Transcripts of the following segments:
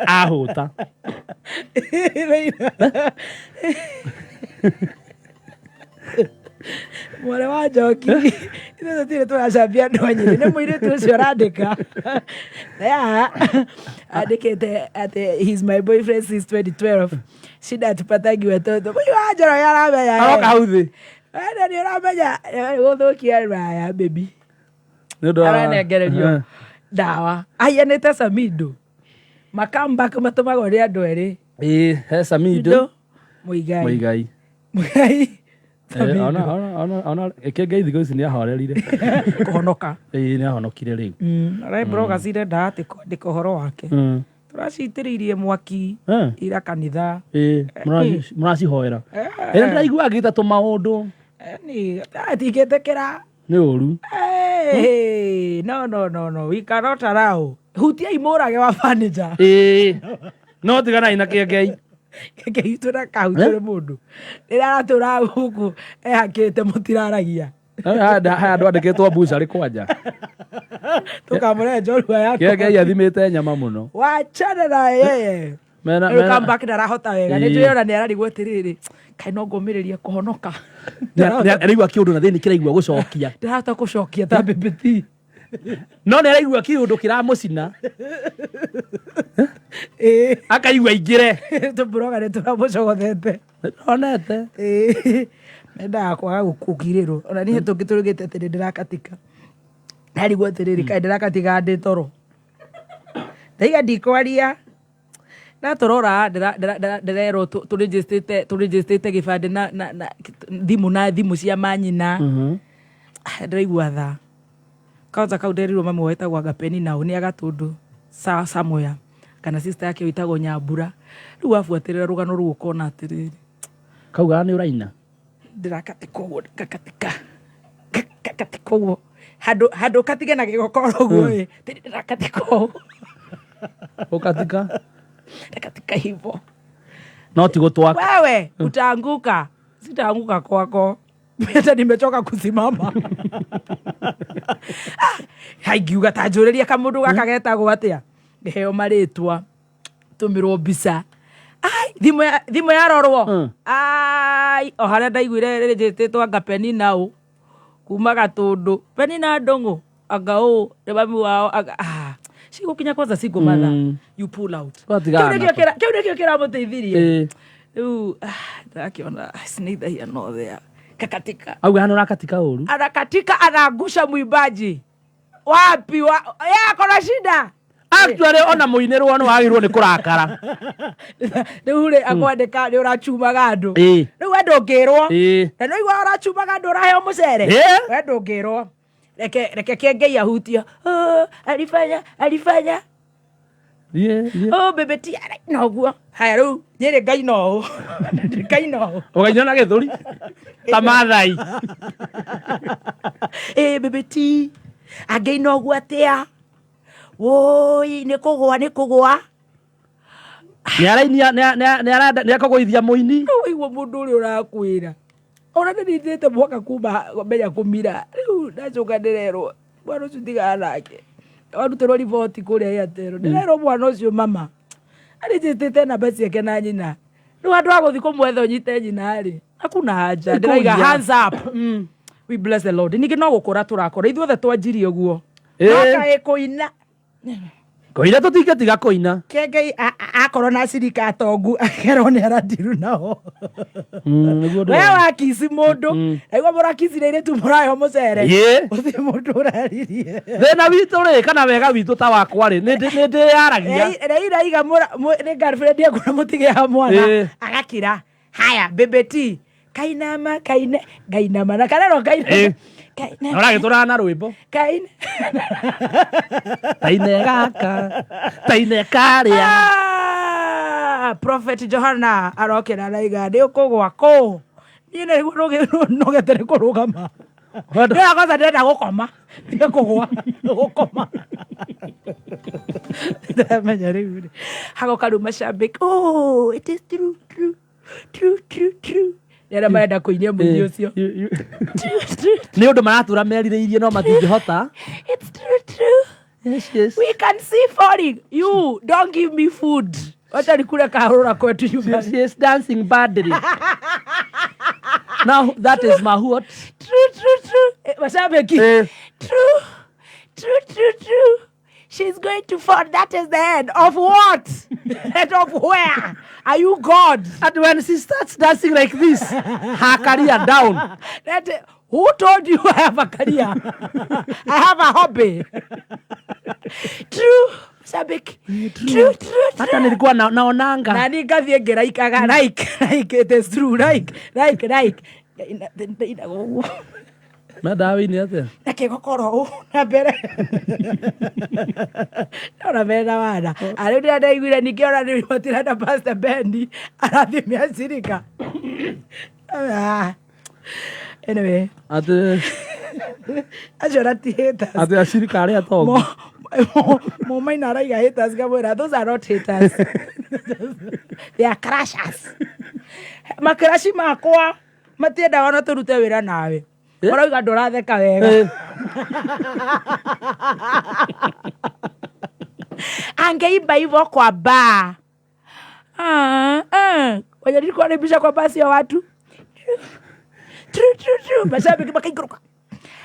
Ahũta. Mwarĩ wa Njoki, ithuĩ tũtirĩ tũracambia andũ a Nyĩrĩ, nĩ mũirĩtu ũcio ũrandĩka. Yeah. Andĩkĩte atĩ he's my boyfriend since 2012. Shida hatupatangi watoto. Mũirũ wa Njoroge aramenya. Aroka hau thĩ. Wenda nĩ ũramenya gũthũkia raya baby. Nĩ ũndũ wa Aranengererio ndawa. Ahianĩte Samido. Makambak matũmagwo nĩ andũ erĩ. Ĩĩ, he Samido. Muigai. Muigai. Muigai. Eh, ona ona ona ona Kĩengei thikũ ici nĩ ahorerire. Kũhonoka. Ĩĩ, nĩ ahonokire rĩu. Arĩa bloggers irenda atĩ kwandĩka ũhoro wake. Tũracitĩrĩirie mwaki ira kanitha. Ĩĩ, mũracihoera. Ĩĩ, ndĩraigua agĩta tũmaũndũ. Ni tingĩtĩkĩra. Nĩ ũru. Hey, no no no no we cannot allow. Hutiai mũrage wa furniture. Ĩĩ. No tiganai na Kĩengei. Kĩengei tũrakahutĩre mũndũ. Rĩrĩa aratũra gũkũ ehakĩte mũtiraragia. Haya andũ andĩkĩtwo mbucarĩ kwanja. Tũkamũre njorua yakwa. Kĩengei athimĩte nyama mũno. Wachana na yeye. Mena Rĩu mena comeback ndarahota wega. Nĩ njũĩ ona nĩ ararigwo atĩrĩrĩ, kaĩ no ngũmĩrĩrie kũhonoka. Nĩ araigua kĩũndũ na thĩinĩ kĩraigua gũcokia. Ndarahota gũcokia ta BBT. No nĩ araigua kĩũndũ kĩramũcina. Ĩĩ. Akaigua aingĩre. Tũmburoga nĩ tũramũcogothete. Onete. Ĩĩ. Mendaga kwaga gũkirĩrwo. Ona niĩ tũngĩ tũrugĩte atĩ nĩ ndĩrakatika. Ndarigwo atĩrĩrĩ, kaĩ ndĩrakatika ndĩ toro. Ndaiga ndikwaria. Natũrora ndĩrerwo tũrĩnjĩstĩte gĩbandĩ na na na thimũ na thimũ cia manyina. Ndĩraigua tha. Kwanza kau nderirwo mami wao etagwo anga Penina nĩ agatũndũ somewhere kana sister yake wĩtagwo Nyambura. Rĩu wabuatĩrĩra rũgano rũu ũkona atĩrĩrĩ. Kaugaga nĩ ũraina? Ndĩrakatika ũguo ngakatika. Ngakatika ũguo. Handũ handũ katige na gĩgokoro ũguo ĩ. Ndĩrakatika ũũ. Ũkatika? Ndakatika hivo. No ti gũtwaka. Wewe utaanguka. Sitaanguka kwako. Hata nimechoka kusimama. Haingiuga ta njũrĩria kamũndũ gaka getagwo atĩa. Ngĩheo marĩtwa. Tũmĩrwo mbica. Ai, thimũ ya thimũ yarorwo. Ai, o harĩa ndaiguire rĩnjĩtĩtwo anga Penina ũ. Kuma Gatũndũ. Penina Ndũng'ũ. Anga ũ nĩ mami wao anga ah. Cigũkinya kwanza single mother. You pull out. Ũgatigana Kĩu nĩkĩo nako. kĩra- kĩu nĩkĩo kĩramũteithirie. Ĩĩ. Rĩu ah, ndĩrakĩona it's neither here nor there. Kakatika. Auga hana ũrakatika ũru. Anakatika anaangusha mwimbaji. Wapi wa yeye ako na shida. Actually ona mũinĩrwo nĩ wagĩrĩirwo nĩ kũrakara. Rĩu rĩ akwandĩka nĩ ũrachumaga andũ. Ĩĩ. Rĩu we ndũngĩrwo. Ĩĩ. Na nĩ ũigua ũrachumaga andũ ũraheo mũcere. Ĩĩ. We ndũngĩrwo. Reke reke Kĩengei ahutie. Oh, alifanya alifanya. Thiĩ, thiĩ. Oh, bebe ti noguo. Haya rĩu nyĩrĩ Ngai no ũũ. Ngai no ũũ. Ũgaina na gĩthũri ta Maathai. Ĩ bebe ti angĩina ũguo atĩa? Woi nĩ kũgũa nĩ kũgũa. Nĩ arainia nĩ arenda nĩ akũgũithia mũini. Rĩu waigua mũndũ ũrĩa ũrakwĩra. Ona nĩ ndindĩte mwaka kuma menya kũmira. Rĩu ndacoka ndĩrerwo mwana ũcio tigana nake. Warutĩrwo riboti kũrĩa Airtel. Ndĩrerwo mwana ũcio mama arĩnjĩtĩte namba ciake na nyina. Rĩu handũ ha gũthiĩ kũmwetha ũnyite nyina rĩ, hakuna haja. Ndĩraiga hands up. We bless the Lord. Ningĩ no gũkũra tũrakũra. Ithuothe twanjirie ũguo. Ĩĩ. No kaĩ kũina. Kũina tũtingĩtiga kũina. Kĩengei akorwo na acirika atongu akerwo nĩ aradiru nao. Nĩguo We ndĩrona. wakici mũndũ. Aigua mũrakicire airĩtu mũraheo mũcere. Ĩĩ. Gũtirĩ mũndũ ũraririe. Thĩna witũ rĩ kana wega witũ ta wakwa rĩ nĩ ndĩyaragia. Raila iga nĩ girlfriend yaku na mũtigĩa mwana Ĩĩ. agakira haya bebe ti kainama kaine ngainama na karero kaina Ĩĩ. kaina Na ũragĩtũraga na rwĩmbo. kaina Taine gaka taine karĩa. Ah, Prophet Johana arokĩra araiga nĩ ũkũgwa kũ niĩ nĩguo nogete nĩ kũrũgama Ndĩra kwanza ndĩrenda gũkoma nĩ kũgwa gũkoma ndamenya rĩu rĩ hagoka rĩu macambĩki oh it is true true true true true nĩ arĩa marenda kũinia mũini ũcio Nĩ ũndũ maratũra merirĩirie no matingĩhota. It's true true. Yes. We can see falling. You don't give me food. Wacha nikule kahurura kwetu nyumbani. She is dancing badly. Now that is my what? True, true, true. Eh, mashabiki. Eh. True, true, true, true. She's going to fall. That is the end. Of what? End of where? Are you God? And when she starts dancing like this, her career down. That, who told you I have a career? I have a hobby. True. Shabiki. True, true, true. Hata nilikuwa naonanga. Na niĩ ngathiĩ ngĩraikaga like it is true like like like ndainaga ũguo Mendaga wĩine atĩa? Na kĩgokoro ũũ na mbere ndona mena wana arĩu ndĩrĩa ndaiguire ningĩ ona nĩ matirenda Pastor Bendi arathime acirika. Ah. Anyway, Atĩ acio na ti haters. Atĩ acirika arĩa atongu. Mũmaina araiga haters ngamwĩra those are not haters, they are crushers. Makaraci makwa matiendaga ona tũrute wĩra nawe. Eh? Marauga ndũratheka wega. Eh. Angeimba hivyo kwa baa. Ah, ah. Wenye nilikuwa naimbisha kwa basi ya watu. True, true, true. Mashabiki makaikũrũka.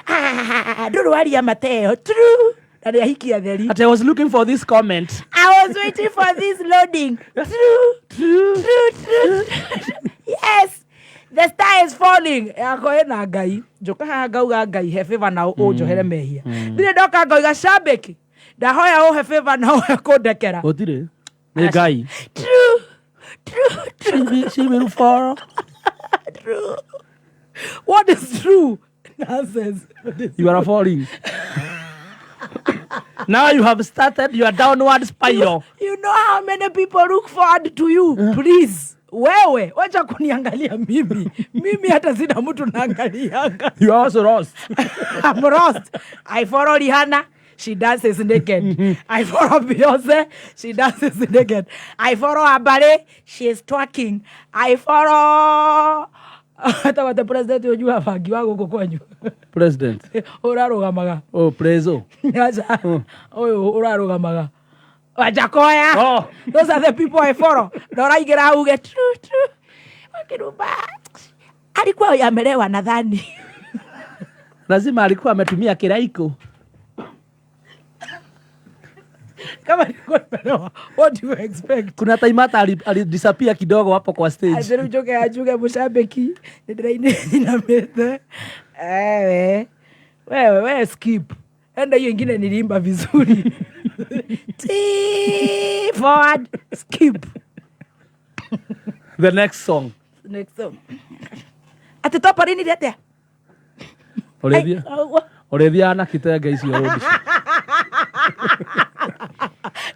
Ah, ndũrũ waria Mateo. True. Na nĩ ahiki atheri. Atĩ I was looking for this comment. I was waiting for this loading. True, True. true, true. Yes. The star is falling. Yakwa ĩna Ngai. Njũka haha ngauga Ngai he favor na ũnjohere mehia. Ndirĩ ndoka ngauga shabiki. Ndahoya ũhe favor na ũhe kũndekera. Gũtirĩ. Nĩ Ngai. True. True, true, She will fall. true. What is true? Nonsense. What is You are falling. Now you have started your downward spiral. You know how many people look forward to you. Please. Wewe, wacha kuniangalia mimi. Mimi hata sina mtu naangalianga. You are also lost. I'm lost. I follow Rihanna. She dances naked. I follow Beyonce. She dances naked. I follow Abale. She is twerking. I follow hata wate president ũnyua bangi wa gũkũ kwanyu. President. Ũrarũgamaga. Oh, preso. Aca, ũyũ ũrarũgamaga Wajakoya. Oh. Those are the people I follow. Na ũraingĩra hau uge true true. Wakirumba alikuwa amelewa nadhani. Lazima alikuwa ametumia kiraiko. Kama alikuwa amelewa, what do you expect? Kuna time hata alidisappear kidogo hapo kwa stage. Atĩ rĩu njoke anjuge mũcambĩki nĩ ndĩrainamĩte. Ewe wewe wewe skip, enda hiyo ingine niliimba vizuri. T forward skip. The next song. Next song. Atĩ toparinire atĩa? Ũrĩthia. Ai, ũguo. Ũrĩthiaga na kitenge icio rũndi.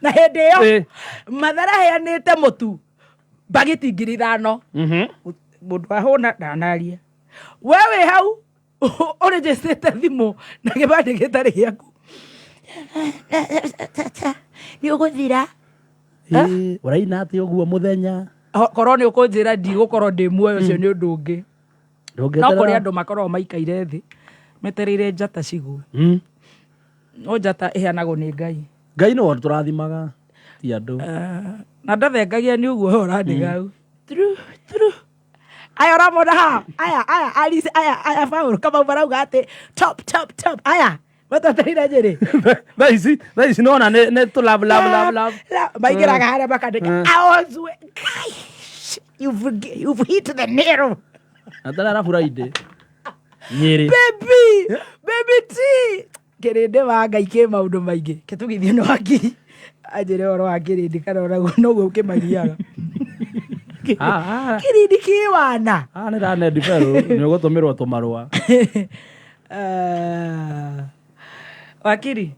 Na hĩndĩ ĩyo Eh. Mathara heanĩte mũtu mbagiti 5,000. Mũndũ ahũna ndanaria we wĩ hau ũrĩnjĩcĩte thimũ na gĩbandĩ gĩtarĩ gĩaku nĩ ũgũthira. Eh, ũraina atĩ ũguo mũthenya. Korwo nĩ ũkũnjĩra ndigũkorwo ndĩ muoyo ũcio nĩ ũndũ ũngĩ no Ndũngĩeterera. kũrĩ andũ makoragwo maikaire thĩ metereire njata cigwe. No njata ĩheanagwo nĩ Ngai. Ngai nĩwe tũrathimaga ti andũ. Ah, na ndathengagia nĩ ũguo ũrandĩga hau. True, true. Aya ũramona haha aya aya Alice aya aya Paul Kamau marauga atĩ top top top aya matetereire njĩrĩ. Thaa ici nona nĩ tũ love love love love. Maingĩraga harĩa makandĩka I was guys, you've hit the nail. Na tara arabu Friday. Nyĩrĩ. Baby, baby T kĩrĩndĩ wa Ngai kĩ maũndũ maingĩ kĩtugithio nĩ wakiri anjĩre ũhoro wa kĩrĩndĩ kana onaguo noguo kĩmagiaga. Ah, ah. Kĩrĩndĩ kĩ wana. Ah, nĩ ranendi berũ nĩ ũgũtũmĩrwo tũmarũa. Ah, wakiri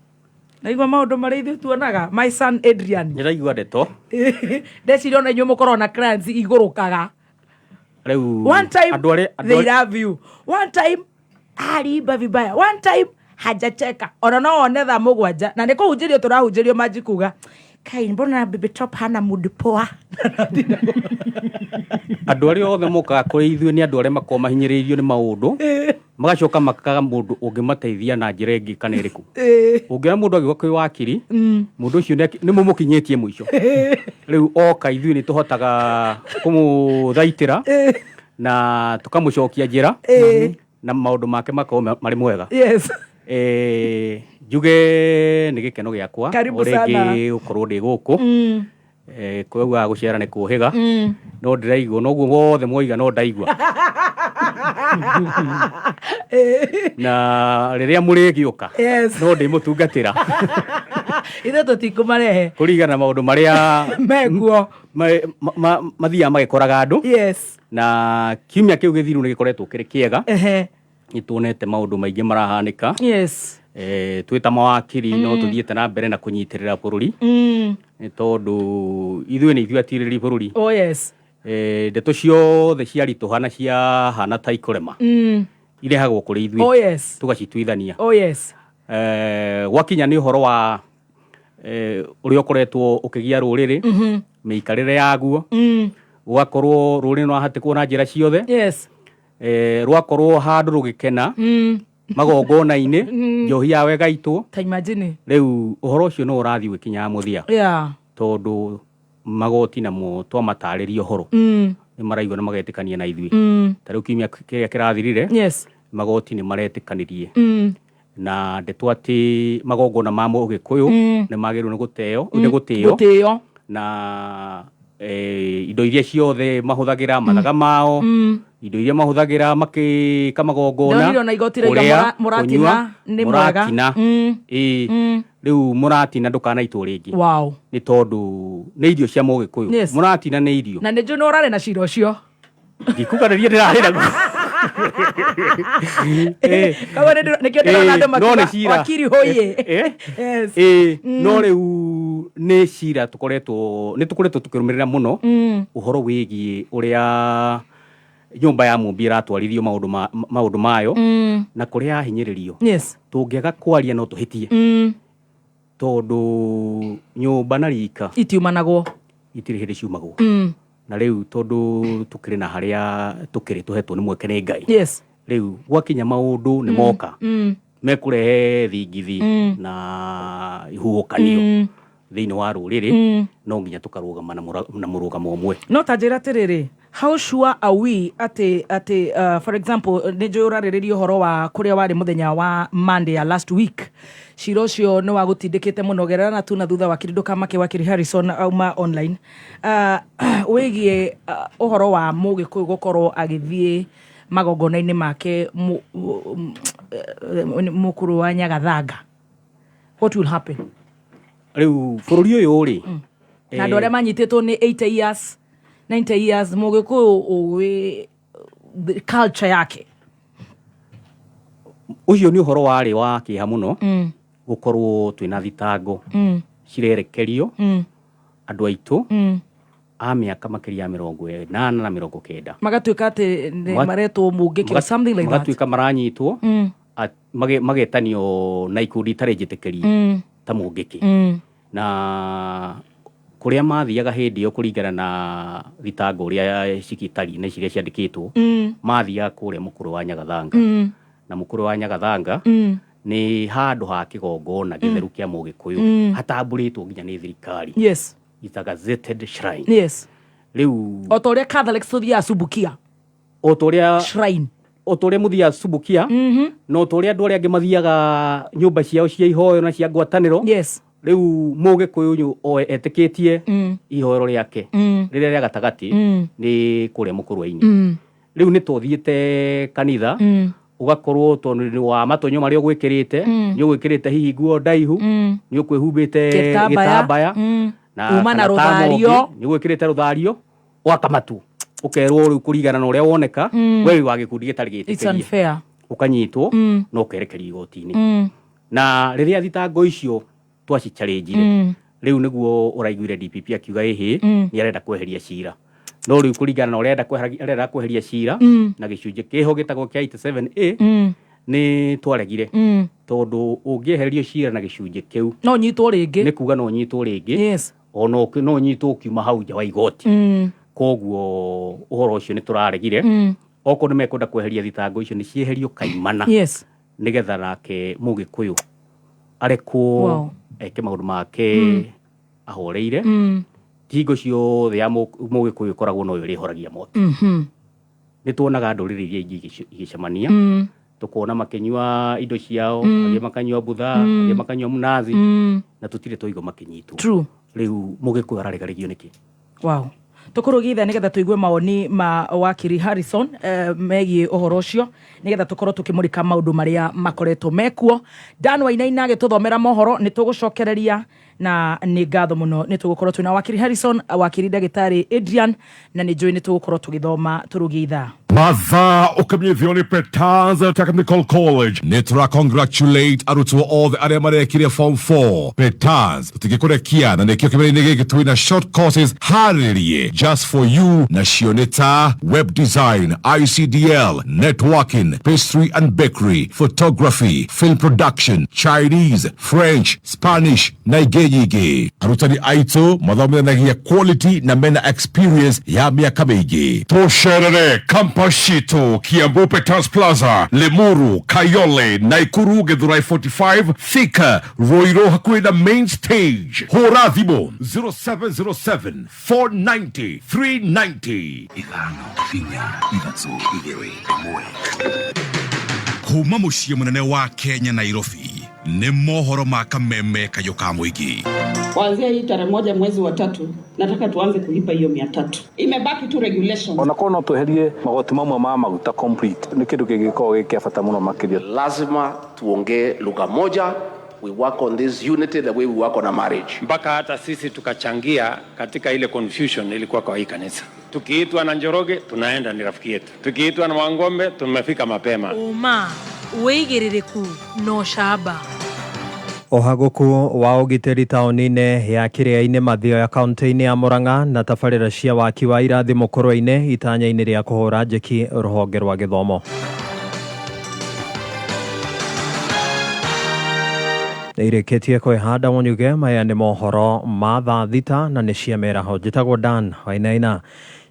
naigua maũndũ marĩa ithuĩ tuonaga my son Adrian. Ndĩraigua ndeto. Ndeciria ona inyuĩ mũkorwo na clients igũrũkaga. Rĩu One time andũ arĩa andũ they arĩa- love you, one time aliimba vibaya, one time hajacheka ona no wone thaa 7 na nĩ kũhunjĩrio tũrahunjĩrio manji kuga Kai, mbona Baby Top hana mood poa? Andũ arĩa othe mokaga kũrĩ ithuĩ nĩ andũ arĩa makoragwo mahinyĩrĩirio nĩ maũndũ, magacoka makaga mũndũ ũngĩmateithia na njĩra ĩngĩ kana ĩrĩkũ. Ũngĩona mũndũ agĩũka kwĩ wakiri, mũndũ ũcio nĩ mũmũkinyĩtie mũico. Rĩu oka ithuĩ nĩ tũhotaga kũmũthaitĩra na tũkamũcokia njĩra na maũndũ make makorwo marĩ mwega. Njuge nĩ gĩkeno gĩakwa Karibu o rĩngĩ sana. gũkorwo ndĩ gũkũ. Kwauga gũcera nĩ kũhĩga, no ndĩraigua noguo wothe mwoiga no ndaigua. Na rĩrĩa mũrĩgĩũka no ndĩmũtungatĩra. Ithuĩ tũtikũmarehe. Kũringana na maũndũ marĩa mekuo mathiaga magĩkoraga andũ. Na kiumia kĩu gĩthiru nĩ gĩkoretwo kĩrĩ kĩega. Nĩ tuonete maũndũ maingĩ marahanĩka. Twĩ ta mawakiri no tũthiĩte na mbere na kũnyitĩrĩra bũrũri. Nĩ tondũ ithuĩ nĩ ithuĩ atirĩrĩri bũrũri. Oh, yes. Ndeto ciothe ciaritũha na ciahana ta ikũrema. Irehagwo kũrĩ ithuĩ. Oh, yes. Tũgacituithania. Oh, yes. Gwakinya nĩ ũhoro wa ũrĩa ũkoretwo ũkĩgia rũrĩrĩ, mĩikarĩre yaguo, gũgakorwo rũrĩrĩ nĩrwahatĩkwo na njĩra ciothe. Rwakorwo handũ rũgĩkena, magongona-inĩ, njohi yao ĩgaitwo. Ta imagine. Rĩu ũhoro ũcio no ũrathiĩ ũgĩkinyaga mũthia. Tondũ magoti namo twamatarĩria ũhoro, nĩ maraigua na magetĩkania na ithuĩ. Ta rĩu kiumia kĩrĩa kĩrathirire, magoti nĩ maretĩkanirie. Na ndeto atĩ magongona ma Mũgĩkũyũ nĩ magĩrĩirwo nĩ gũteo, nĩ gũtĩo. Gũtĩo. Na indo iria ciothe mahũthagĩra, mathaga mao, indo iria mahũthagĩra makĩka magongona, Ndonire ona igoti rĩauga kũrĩa, mũratina kũnyua, nĩ mwega. mũratina. Rĩu mũratina ndũkanaitwo rĩngĩ. Nĩ tondũ nĩ irio cia Mũgĩkũyũ. Mũratina nĩ irio. Na nĩ njũĩ nĩ ũrarĩ na cira ũcio. Ndikuga nĩ niĩ ndĩrarĩ naguo. Koguo nĩkĩo ndĩrona andũ No nĩ makiuga, cira. wakiri hoye. No rĩu nĩ cira tũkoretwo, nĩ tũkoretwo tũkĩrũmĩrĩra mũno ũhoro wĩgiĩ ũrĩa nyũmba ya Mũmbi ĩratwarithio maũndũ mayo, na kũrĩa yahinyĩrĩrio. Tũngĩaga kwaria no tũhĩtie. Tondũ nyũmba na rika itiumanagwo. Itirĩ hĩndĩ ciumagwo. Na rĩu tondũ tũkĩrĩ na harĩa tũkĩrĩ tũhetwo nĩ mweke nĩ Ngai. Rĩu gwakinya maũndũ nĩ moka. Mekũrehe thingithi na ihuhũkanio thĩinĩ wa rũrĩrĩ, no nginya tũkarũgama na mũrũgamo ũmwe. No ta njĩra atĩrĩrĩ, how sure are we atĩ for example, nĩ njũĩ ũrarĩrĩria ũhoro wa kũrĩa warĩ mũthenya wa Monday ya last week. Cira ũcio nĩ wagũtindĩkĩte mũno, gerera na tu na thutha wakiri ndũkamake, wakiri Harrison auma online. Wĩgiĩ ũhoro wa Mũgĩkũyũ gũkorwo agĩthiĩ magongona-inĩ make mũkũrũ wa Nyagathanga. What will happen? Rĩu bũrũri ũyũ rĩ, Na andũ arĩa manyitĩtwo nĩ 80 years, 90 years, Mũgĩkũyũ ũĩ the culture yake. Ũcio nĩ ũhoro warĩ wa kĩeha mũno, gũkorwo twĩna thitango cirerekerio andũ aitũ a mĩaka makĩria ya 80 na 90. Magatuĩka atĩ nĩ maretwo mũngĩkĩ or something like that. Magatuĩka maranyitwo, magetanio na ikundi itarĩ njĩtĩkĩrie ta mũngĩkĩ. Na kũrĩa mathiaga hĩndĩ ĩyo kũringana na thitango ũrĩa cigĩtariĩ na ciria ciandĩkĩtwo, mathiaga kũrĩa mũkũrũ wa Nyagathanga. Na mũkũrũ wa Nyagathanga nĩ handũ ha kĩgongona gĩtheru kĩa Mũgĩkũyũ, hatambũrĩtwo nginya nĩ thirikari. It's a gazetted shrine. Rĩu o ta ũrĩa Catholics tũthiaga Subukia. O ta ũrĩa shrine. O ta ũrĩa mũthiaga Subukia, na o ta ũrĩa andũ arĩa angĩ mathiaga nyũmba ciao cia ihoyo na cia ngwatanĩro. Rĩu Mũgĩkũyũ ũyũ etĩkĩtie ihoero rĩake rĩrĩa rĩa gatagatĩ nĩ kũrĩa mũkũrwe-inĩ. Rĩu nĩ tũthiĩte kanitha, ũgakorwo tondũ nĩ wa matonyo marĩa ũgwĩkĩrĩte, nĩ ũgwĩkĩrĩte hihi nguo ndaihu, nĩ ũkwĩhumbĩte Gĩtambaya. gĩtambaya, na Uma na kana tama ũngĩ, rũthario. nĩ ũgwĩkĩrĩte rũthario, ũgakamatwo. Ũkerwo rĩu kũringana na ũrĩa woneka, we wĩ wa gĩkundi gĩtarĩ It's gĩtĩkĩrie. unfair. Ũkanyitwo, na ũkerekerio igoti-inĩ. Na rĩrĩa thitango icio twacicharĩnjire, rĩu nĩguo ũraiguire DPP akiuga ĩhĩ, nĩ arenda kweheria cira. No rĩu kũringana na ũrĩa arenda kweheria cira, na gĩcunjĩ kĩho gĩtagwo kĩa 87A, Nĩ twaregire, tondũ ũngĩehererio cira na gĩcunjĩ kĩu, no nyitwo rĩngĩ. Nĩ kuga no nyitwo rĩngĩ. Ona no nyitwo ũkiuma hau nja wa igoti. Koguo ũhoro ũcio nĩ tũraregire. Okorwo nĩ mekwenda kweheria thitango icio, nĩ cieherio kaimana, nĩgetha nake Mũgĩkũyũ arekwo eke maũndũ make ahoreire. Ti hingo ciothe ya Mũgĩkũyũ ĩkoragwo noyo ĩrĩhoragia mwaki. Nĩ tuonaga ndũrĩrĩ iria ingĩ igĩcemania, tũkona makĩnyua indo ciao, angĩ makanyua mbutha, angĩ makanyua munathi, na tũtirĩ twaigua makĩnyitwo. Rĩu Mũgĩkũyũ araregaregio nĩkĩ? Wow, tũkũrũgitha nĩgetha tũigue mawoni ma wakiri Harrison megiĩ ũhoro ũcio, nĩgetha tũkorwo tũkĩmũrĩka maũndũ marĩa makoretwo mekuo. Dan Wainaina agĩtũthomera mohoro, nĩ tũgũcokereria na nĩ ngatho mũno. Nĩ tũgũkorwo twĩna wakiri Harrison, wakiri ndagĩtarĩ Adrian, na nĩ njũĩ nĩ tũgũkorwo tũgĩthoma tũrũgie ithaa. Mathaa ũkĩmenyithio nĩ Peters Technical College. Nĩ tũra congratulate arutwo othe arĩa marekire form 4. Peters tũtingĩkũrekia, na nĩkĩo kĩmera-inĩ gĩkĩ twĩna short courses harĩrie just for you, nacio nĩ ta web design, ICDL, networking, pastry and bakery, photography, film production, Chinese, French, Spanish na ingĩ nyingĩ. Arutani aitũ mathomithanagia quality na mena experience ya mĩaka mĩingĩ. Tũcerere campus citũ Kiambu Peters Plaza, Limuru, Kayole, Naikuru, Githurai 45, Thika, Ruiru hakuhĩ na main stage. Hũra thimũ 0707 490 390. 5 4 3 2 1. Kuma mũciĩ mũnene wa Kenya, Nairobi, nĩ mohoro ma kameme kayũ ka mũingĩ. Kuanzia hii tarehe 1 mwezi wa tatu, nataka tuanze kulipa hiyo 300. Imebaki tu regulations. Onakorwo no tweherie magoti mamwe ma maguta complete, nĩ kĩndũ kĩngĩkorwo gĩ kĩa bata mũno makĩria. Lazima tuongee lugha moja. We work on this unity the way we work on a marriage. Mpaka hata sisi tukachangia katika ile confusion ilikuwa kwa hii kanisa. Tukiitwa na Njoroge tunaenda, ni rafiki yetu. Tukiitwa na Wangombe tumefika mapema. Ũma, wĩigĩrĩrĩku na ũcamba. Ũhagũku wa ũgitĩri taũni-inĩ ya Kĩrĩa-inĩ Mathioya kaunti-inĩ ya Murang'a na tabarĩra cia waki wa irathi mũkũrwe-inĩ itanya-inĩ rĩa kũhũra njeki rũhonge rwa gĩthomo. Nĩ irĩkĩtie kwĩhanda mũnyuge. Maya nĩ mohoro ma thaa 6 na nĩ cia mĩaraho. Njĩtagwo Dan Wainaina.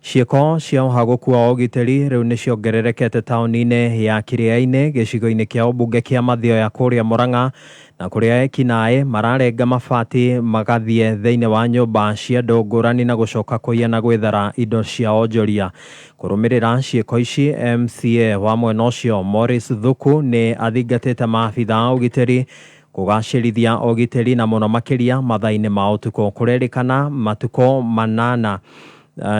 Ciĩko cia ũhagũku wa ũgitĩri rĩu nĩ ciongererekete taũni-inĩ ya Kĩrĩa-inĩ gĩcigo-inĩ kĩa ũmbunge kĩa Mathioya kũrĩa Murang'a, na kũrĩa ekinaĩ mararenga mabati magathiĩ thĩinĩ wa nyũmba cia andũ ngũrani na gũcoka kũiya na gwĩthara indo cia onjoria. Kũrũmĩrĩra ciĩko ici, MCA wa mwena ũcio Morris Thuku nĩ athingatĩte maabitha a ũgitĩri kũgacĩrithia ũgitĩri, na mũno makĩria mathaa-inĩ ma ũtukũ. Kũrerĩkana matukũ manana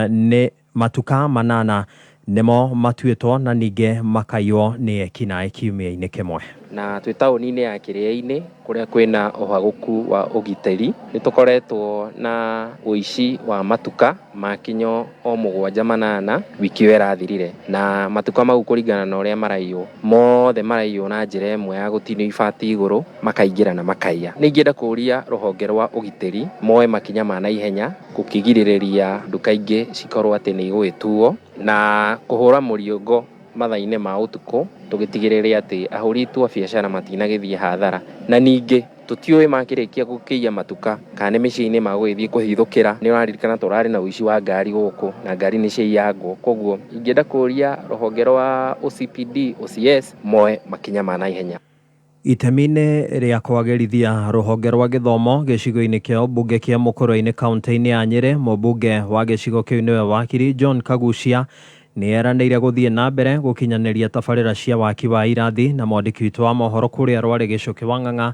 nĩ matuka manana nĩmo matuĩtwo na ningĩ makaiywo nĩ ekinaĩ kiumia-inĩ kĩmwe. Na twĩ taũni-inĩ ya Kĩrĩa-inĩ kũrĩa kwĩna ũhagũku wa ũgitĩri, nĩ tũkoretwo na ũici wa matuka makinyo o mũgwanja manana wiki ĩyo ĩrathirire, na matuka mau kũringana na ũrĩa maraiywo, mothe maraiywo na njĩra ĩmwe ya gũtinio ibati igũrũ, makaingĩra na makaiya. Nĩ ingĩenda kũria rũhonge rwa ũgitĩri moe makinya ma naihenya gũkĩgirĩrĩria nduka ingĩ cikorwo atĩ nĩ igũgĩtuo na kũhũra mũriũngo mathaa-inĩ ma ũtukũ, tũgĩtigĩrĩre atĩ ahũri a biacara matinagĩthiĩ hathara. Na ningĩ tũtiũĩ makĩrĩkia gũkĩiya matuka kana nĩ mĩciĩ-inĩ magũgĩthiĩ kũhithũkĩra. Nĩ ũraririkana tũrarĩ na ũici wa ngari gũkũ na ngari nĩ ciaiyangwo, koguo ingĩenda kũria rũhonge rwa OCPD, OCS moe makinya ma naihenya. Itemi-inĩ rĩa kwagĩrithia rũhonge rwa gĩthomo gĩcigo-inĩ kĩa ũmbunge kĩa Mũkũrwe-inĩ kaunti-inĩ ya Nyĩrĩ, mũmbunge wa gĩcigo kĩu nĩwe wakiri John Kagucia nĩ eranĩire gũthiĩ na mbere gũkinyanĩria tabarĩra cia waki wa irathi. Na mwandĩki witũ wa mohoro kũrĩa Rwarĩ Gĩcũkĩ wa Ng'ang'a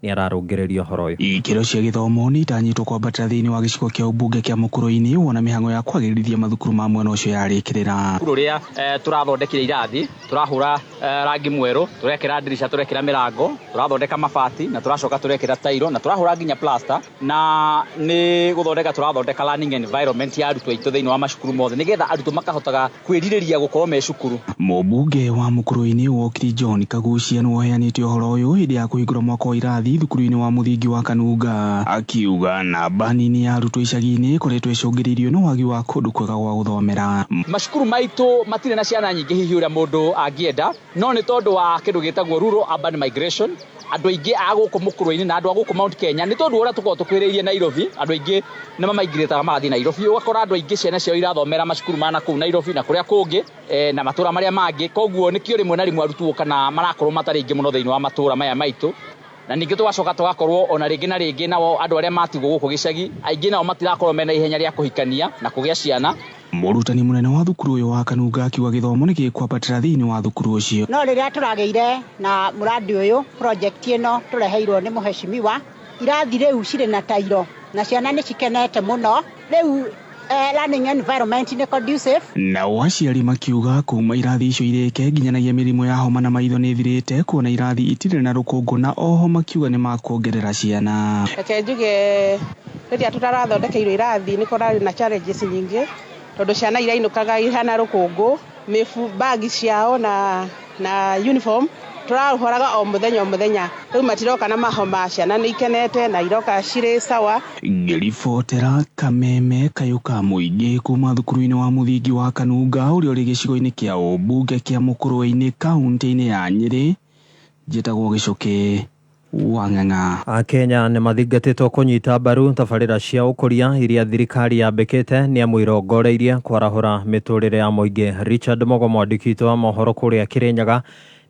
nĩ ararũngĩrĩria ũhoro ũyũ. Ikĩro cia gĩthomo nĩ itanyĩtwo kwambatĩra thĩinĩ wa gĩcigo kĩa ũmbunge kĩa Mũkũrwe-inĩ wona mĩhang'o ya kwagĩrithia mathukuru ma mwena ũcio yarĩkĩrĩra. Cukuru ũrĩa tũrathondekire irathi, tũrahũra rangi mwerũ, tũrekĩra ndirica, tũrekĩra mĩrango, tũrathondeka mabati na tũracoka tũrekĩra tairo na tũrahũra nginya plaster, na nĩ gũthondeka tũrathondeka learning environment ya arutwo aitũ thĩinĩ wa macukuru mothe, nĩgetha arutwo makahotaga kwĩrirĩria gũkorwo me cukuru. Mũmbunge wa Mũkũrwe-inĩ wokiri John Kagucia nĩwe ũheanĩte ũhoro ũyũ hĩndĩ ya kũhingũra mwaka wa irathi. irathi thukuru-inĩ wa mũthingi wa Kanunga, akiuga namba nini ya arutwo icagi-inĩ ĩkoretwo ĩcũngĩrĩirio nĩ wagi wa kũndũ kwega gwa gũthomera. Macukuru maitũ matirĩ na ciana nyingĩ hihi ũrĩa mũndũ angĩenda, no nĩ tondũ wa kĩndũ gĩtagwo rural urban migration, andũ aingĩ a gũkũ mũkũrũ-inĩ na andũ a gũkũ Mount Kenya nĩ tondũ ũrĩa tũkoragwo tũkuhĩrĩirie Nairobi, andũ aingĩ nĩ mamaingĩrĩtaga magathiĩ Nairobi, ũgakora andũ aingĩ ciana ciao irathomera macukuru ma nakũu Nairobi na kũrĩa kũngĩ na matũra marĩa mangĩ, koguo nĩkĩo rĩmwe na rĩmwe arutwo kana marakorwo matarĩ aingĩ mũno thĩinĩ wa matũra maya maitũ. Na ningĩ tũgacoka tũgakorwo ona rĩngĩ na rĩngĩ nao andũ arĩa matigwo gũkũ gĩcagi aingĩ nao matirakorwo mena ihenya rĩa kũhikania na kũgĩa ciana. Mũrutani mũnene wa thukuru ũyũ wa Kanunga akiuga gĩthomo nĩ gĩkwambatĩra thĩinĩ wa thukuru ũcio. No rĩrĩa tũragĩire na mũrandi ũyũ, project ĩno tũreheirwo nĩ mũheshimiwa, irathi rĩu cirĩ na tairo na ciana nĩ cikenete mũno. Rĩu learning environment nĩ conducive. Nao aciari makiuga kuma irathi icio irĩke nginyanagia mĩrimũ ya homa na maitho nĩ ĩthirĩte, kuona irathi itirĩ na rũkũngũ, na oho makiuga nĩ makuongerera ciana. Reke njuge rĩrĩa tũtarathondekeirwo irathi nĩ kũrarĩ na challenges nyingĩ, tondũ ciana irainũkaga ihana rũkũngũ, bagi ciao na uniform tũrahoraga o mũthenya o mũthenya, rĩu matiroka na mahoma, ciana nĩ ikenete na iroka cirĩ sawa. Ngĩribotera Kameme kayũ ka mũingĩ kuma thukuru-inĩ wa mũthingi wa Kanunga ũrĩa ũrĩ gĩcigo-inĩ kĩa ũmbunge kĩa Mũkũrwe-inĩ kaunti-inĩ ya Nyĩrĩ, njĩtagwo Gĩcũkĩ wa Ng'ang'a. Akenya nĩ mathingatĩtwo kũnyita mbaru tabarĩra cia ũkũria iria thirikari yambĩkĩte nĩ amu irongoreirie kwarahũra mĩtũrĩre ya mũingĩ. Richard Mogo, mwandĩki witũ wa mohoro kũrĩa Kĩrĩnyaga,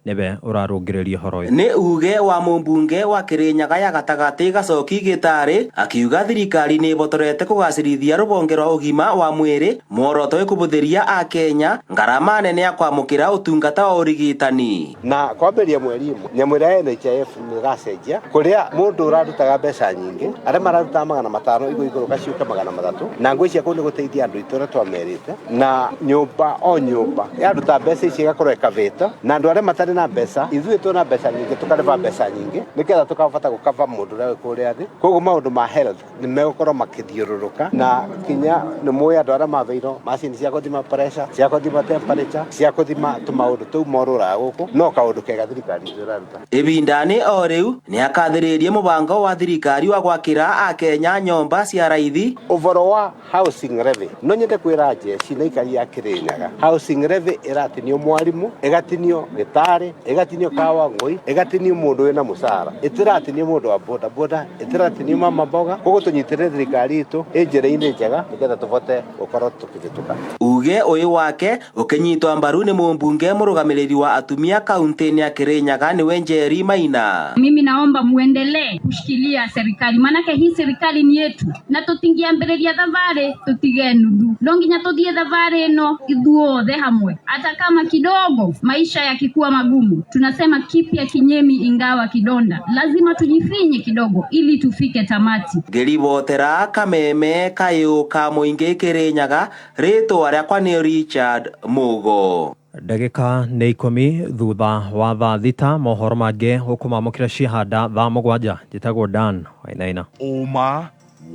nĩwe ũrarũngĩrĩria ũhoro ũyũ. Nĩ uge wa mũmbunge wa Kĩrĩnyaga ya gatagatĩ Gacoki Gĩtarĩ akiuga thirikari nĩ ĩbotorete kũgacĩrithia rũhonge rwa ũgima wa mwĩrĩ, muoroto wĩ kũbũthĩria Akenya ngarama nene ya kwamũkĩra ũtungata wa ũrigitani. Na kwambĩrĩria mweri ĩmwe nyamũ ĩrĩa ya NHIF nĩ ĩgacenjia, kũrĩa mũndũ ũrarutaga mbeca nyingĩ, arĩa mararutaga 500 igũ igũrũ gaciũke 300, na ngwĩciria kũu nĩ gũteithia andũ aitũ ũrĩa twamerĩte, na nyũmba o nyũmba yaruta mbeca ici ĩgakorwo ĩkavĩte, na andũ arĩa matarĩ na mbeca, ithuĩ twĩna mbeca nyingĩ tũkarĩba mbeca nyingĩ nĩgetha tũkahota gũkava mũndũ ũrĩa wĩ kũrĩa thĩ. Koguo maũndũ ma health nĩ megũkorwo makĩthiũrũrũka, na kinya nĩ mũĩ andũ arĩa matheirwo macini cia gũthima pressure, cia gũthima temperature, cia gũthima tũmaũndũ tũu morũraga gũkũ, no kaũndũ kega thirikari itũ ĩraruta. Ĩbinda-inĩ o rĩu nĩ akathĩrĩirie mũbango wa thirikari wa gwakĩra Akenya nyũmba cia raithi. Ũboro wa housing levy, no nyende kwĩra njeci na ikari ya Kĩrĩnyaga, housing levy ĩratinio mwarimũ, ĩgatinio gĩtarĩ, ĩgatinio kawa ngũi, ĩgatinio mũndũ wĩna mũcara, ĩtĩratinio mũndũ wa boda boda, ĩtĩratinio mama mboga. Koguo tũnyitĩrĩre thirikari itũ ĩ njĩra-inĩ njega nĩgetha tũbote gũkorwo tũkĩhĩtũka. Uge ũyũ wake ũkĩnyitwo mbaru nĩ mũmbunge mũrũgamĩrĩri wa atumia kaunti-inĩ ya Kĩrĩnyaga nĩwe Njeri Maina. Mimi naomba muendelee kushikilia serikali, manake hii serikali ni yetu, na tutingiambĩrĩria thabarĩ tutige nuthu, no nginya tuthie thabarĩ ĩno ithuothe hamwe, hata kama kidogo maisha yakikuwa magumu. Tunasema kipya kinyemi ingawa kidonda, lazima tujifinye kidogo ili tufike tamati. Ngĩribotera Kameme kayũ ka mũingĩ Kĩrĩnyaga, rĩtwa rĩakwa nĩ Richard Mugo. Ndagĩka nĩ 10 thutha wa thaa 6, mohoro mangĩ ũkũmamũkĩra ciahanda thaa 7. Njĩtagwo Dan Wainaina. Ũma